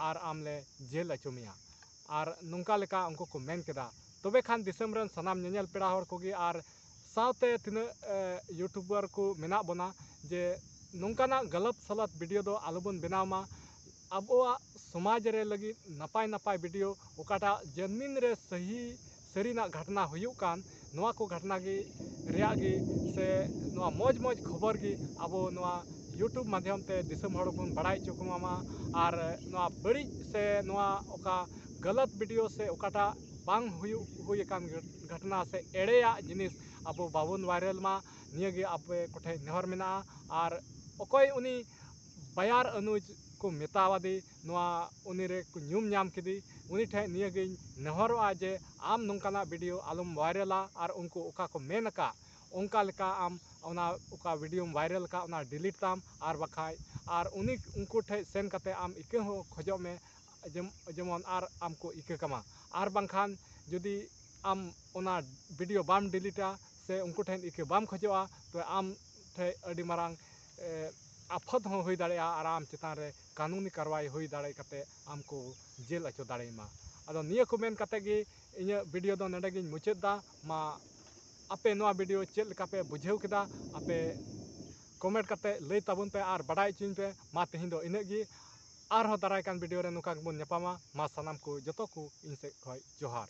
ᱟᱨ ᱟᱢ ᱞᱮ ᱡᱮᱞ ᱦᱚᱪᱚ ᱢᱮᱭᱟ᱾ ᱟᱨ ᱱᱚᱝᱠᱟ ᱞᱮᱠᱟ ᱩᱱᱠᱩ ᱠᱚ ᱢᱮᱱ ᱠᱮᱫᱟ᱾ ᱛᱚᱵᱮ ᱠᱷᱟᱱ ᱫᱤᱥᱚᱢ ᱨᱮᱱ ᱥᱟᱱᱟᱢ ᱧᱮᱧᱮᱞ ᱯᱮᱲᱟ ᱦᱚᱲ ᱠᱚᱜᱮ ᱟᱨ ᱥᱟᱶᱛᱮ ᱛᱤᱱᱟᱹᱜ, ᱮ, YouTuber ᱠᱚ ᱢᱮᱱᱟᱜ ᱵᱚᱱᱟ, ᱡᱮ ᱱᱚᱝᱠᱟᱱᱟᱜ ᱜᱟᱞᱟᱛ ᱥᱟᱞᱟᱛ video ᱫᱚ ᱟᱞᱚᱵᱚᱱ ᱵᱮᱱᱟᱣ ᱢᱟ᱾ ᱟᱵᱚᱣᱟᱜ ᱥᱚᱢᱟᱡᱽ ᱨᱮ ᱞᱟᱹᱜᱤᱫ ᱱᱟᱯᱟᱭ ᱱᱟᱯᱟᱭ video, ᱚᱠᱟᱴᱟᱜ ᱡᱟᱹᱱᱢᱤᱱ ᱨᱮ ᱥᱟᱹᱦᱤ ᱥᱟᱹᱨᱤᱱᱟᱜ ᱜᱷᱟᱴᱱᱟ ᱦᱩᱭᱩᱜ ᱠᱟᱱ, ᱱᱚᱣᱟ ᱠᱚ ᱜᱷᱟᱴᱱᱟ ᱜᱮ ᱨᱮᱭᱟᱜ ᱜᱮ ᱥᱮ ᱱᱚᱣᱟ ᱢᱚᱡᱽ ᱢᱚᱡᱽ ᱠᱷᱚᱵᱚᱨ ᱜᱮ ᱟᱵᱚ ᱱᱚᱣᱟ YouTube ᱢᱟᱫᱽᱫᱷᱚᱢ ᱛᱮ ᱫᱤᱥᱚᱢ ᱦᱚᱲ ᱵᱚᱱ ᱵᱟᱲᱟᱭ ᱦᱚᱪᱚ ᱠᱚᱢᱟ᱾ ᱟᱨ ᱱᱚᱣᱟ ᱵᱟᱹᱲᱤᱡ ᱥᱮ ᱱᱚᱣᱟ ᱚᱠᱟ ᱜᱟᱞᱟᱛ video ᱥᱮ ᱚᱠᱟᱴᱟᱜ ᱵᱟᱝ ᱦᱩᱭᱩᱜ, ᱦᱩᱭ ᱟᱠᱟᱱ ᱜᱷᱟᱴᱱᱟ ᱥᱮ ᱮᱲᱮᱭᱟᱜ ᱡᱤᱱᱤᱥ ᱟᱵᱚ ᱵᱟᱵᱚᱱ viral ᱢᱟ, ᱱᱤᱭᱟᱹ ᱜᱮ ᱟᱯᱮ ᱠᱚᱴᱷᱮᱱ ᱱᱮᱦᱚᱨ ᱢᱮᱱᱟᱜᱼᱟ᱾ ᱟᱨ ᱚᱠᱚᱭ ᱩᱱᱤ ᱵᱟᱭᱟᱨ ᱟᱱᱩᱡᱽ ᱠᱚ ᱢᱮᱛᱟᱣᱟᱫᱮ, ᱱᱚᱣᱟ ᱩᱱᱤ ᱨᱮ ᱠᱚ ᱧᱩᱢ ᱧᱟᱢ ᱠᱮᱫᱮ, ᱩᱱᱤ ᱴᱷᱮᱱ ᱱᱤᱭᱟᱹ ᱜᱤᱧ ᱱᱮᱦᱚᱨᱚᱜᱼᱟ ᱡᱮ ᱟᱢ ᱱᱚᱝᱠᱟᱱᱟᱜ video ᱟᱞᱚᱢ viralᱟ᱾ ᱟᱨ ᱩᱱᱠᱩ ᱚᱠᱟ ᱠᱚ ᱢᱮᱱ ᱟᱠᱟᱫ, ᱚᱱᱠᱟ ᱞᱮᱠᱟ ᱟᱢ ᱚᱱᱟ ᱚᱠᱟ videoᱢ viral ᱟᱠᱟᱫ, ᱚᱱᱟ delete ᱛᱟᱢ᱾ ᱟᱨ ᱵᱟᱠᱷᱟᱡ ᱟᱨ ᱩᱱᱤ, ᱩᱱᱠᱩ ᱴᱷᱮᱱ ᱥᱮᱱ ᱠᱟᱛᱮ ᱟᱢ ᱤᱠᱟᱹ ᱦᱚᱸ ᱠᱷᱚᱡᱚᱜ ᱢᱮ, ᱡᱮᱢ-, ᱡᱮᱢᱚᱱ ᱟᱨ ᱟᱢ ᱠᱚ ᱤᱠᱟᱹ ᱠᱟᱢᱟ᱾ ᱟᱨ ᱵᱟᱝᱠᱷᱟᱱ ᱡᱩᱫᱤ ᱟᱢ ᱚᱱᱟ video ᱵᱟᱢ deleteᱟ ᱥᱮ ᱩᱱᱠᱩ ᱴᱷᱮᱱ ᱤᱠᱟᱹ ᱵᱟᱢ ᱠᱷᱚᱡᱚᱜᱼᱟ, ᱛᱚᱵᱮ ᱟᱢ ᱴᱷᱮᱱ ᱟᱹᱰᱤ ᱢᱟᱨᱟᱝ, ᱮ, ᱟᱯᱷᱚᱛ ᱦᱚᱸ ᱦᱩᱭ ᱫᱟᱲᱮᱭᱟᱜᱼᱟ ᱟᱨ ᱟᱢ ᱪᱮᱛᱟᱱ ᱨᱮ ᱠᱟᱹᱱᱩᱱᱤ ᱠᱟᱨᱣᱟᱭ ᱦᱩᱭ ᱫᱟᱲᱮ ᱠᱟᱛᱮ ᱟᱢ ᱠᱚ ᱡᱮᱞ ᱦᱚᱪᱚ ᱫᱟᱲᱮᱭᱟᱢᱟ᱾ ᱟᱫᱚ ᱱᱤᱭᱟᱹ ᱠᱚ ᱢᱮᱱ ᱠᱟᱛᱮ ᱜᱮ ᱤᱧᱟᱹᱜ ᱵᱷᱤᱰᱤᱭᱳ ᱫᱚ ᱱᱚᱰᱮ ᱜᱤᱧ ᱢᱩᱪᱟᱹᱫ ᱮᱫᱟ᱾ ᱢᱟ ᱟᱯᱮ ᱱᱚᱣᱟ ᱵᱷᱤᱰᱤᱭᱳ ᱪᱮᱫ ᱞᱮᱠᱟ ᱯᱮ ᱵᱩᱡᱷᱟᱹᱣ ᱠᱮᱫᱟ, ᱟᱯᱮ ᱠᱚᱢᱮᱱᱴ ᱠᱟᱛᱮ ᱞᱟᱹᱭ ᱛᱟᱵᱚᱱ ᱯᱮ ᱟᱨ ᱵᱟᱰᱟᱭ ᱦᱚᱪᱚᱧ ᱯᱮ᱾ ᱢᱟ ᱛᱮᱦᱮᱧ ᱫᱚ ᱤᱱᱟᱹᱜ ᱜᱮ, ᱟᱨᱦᱚᱸ ᱫᱟᱨᱟᱭ ᱠᱟᱱ ᱵᱷᱤᱰᱤᱭᱳ ᱨᱮ ᱱᱚᱝᱠᱟ ᱜᱮᱵᱚᱱ ᱧᱟᱯᱟᱢᱟ᱾ ᱢᱟ ᱥᱟᱱᱟᱢ ᱠᱚ ᱡᱚᱛᱚ ᱠᱚ ᱤᱧ ᱥᱮᱫ ᱠᱷᱚᱱ ᱡᱚᱦᱟᱨ᱾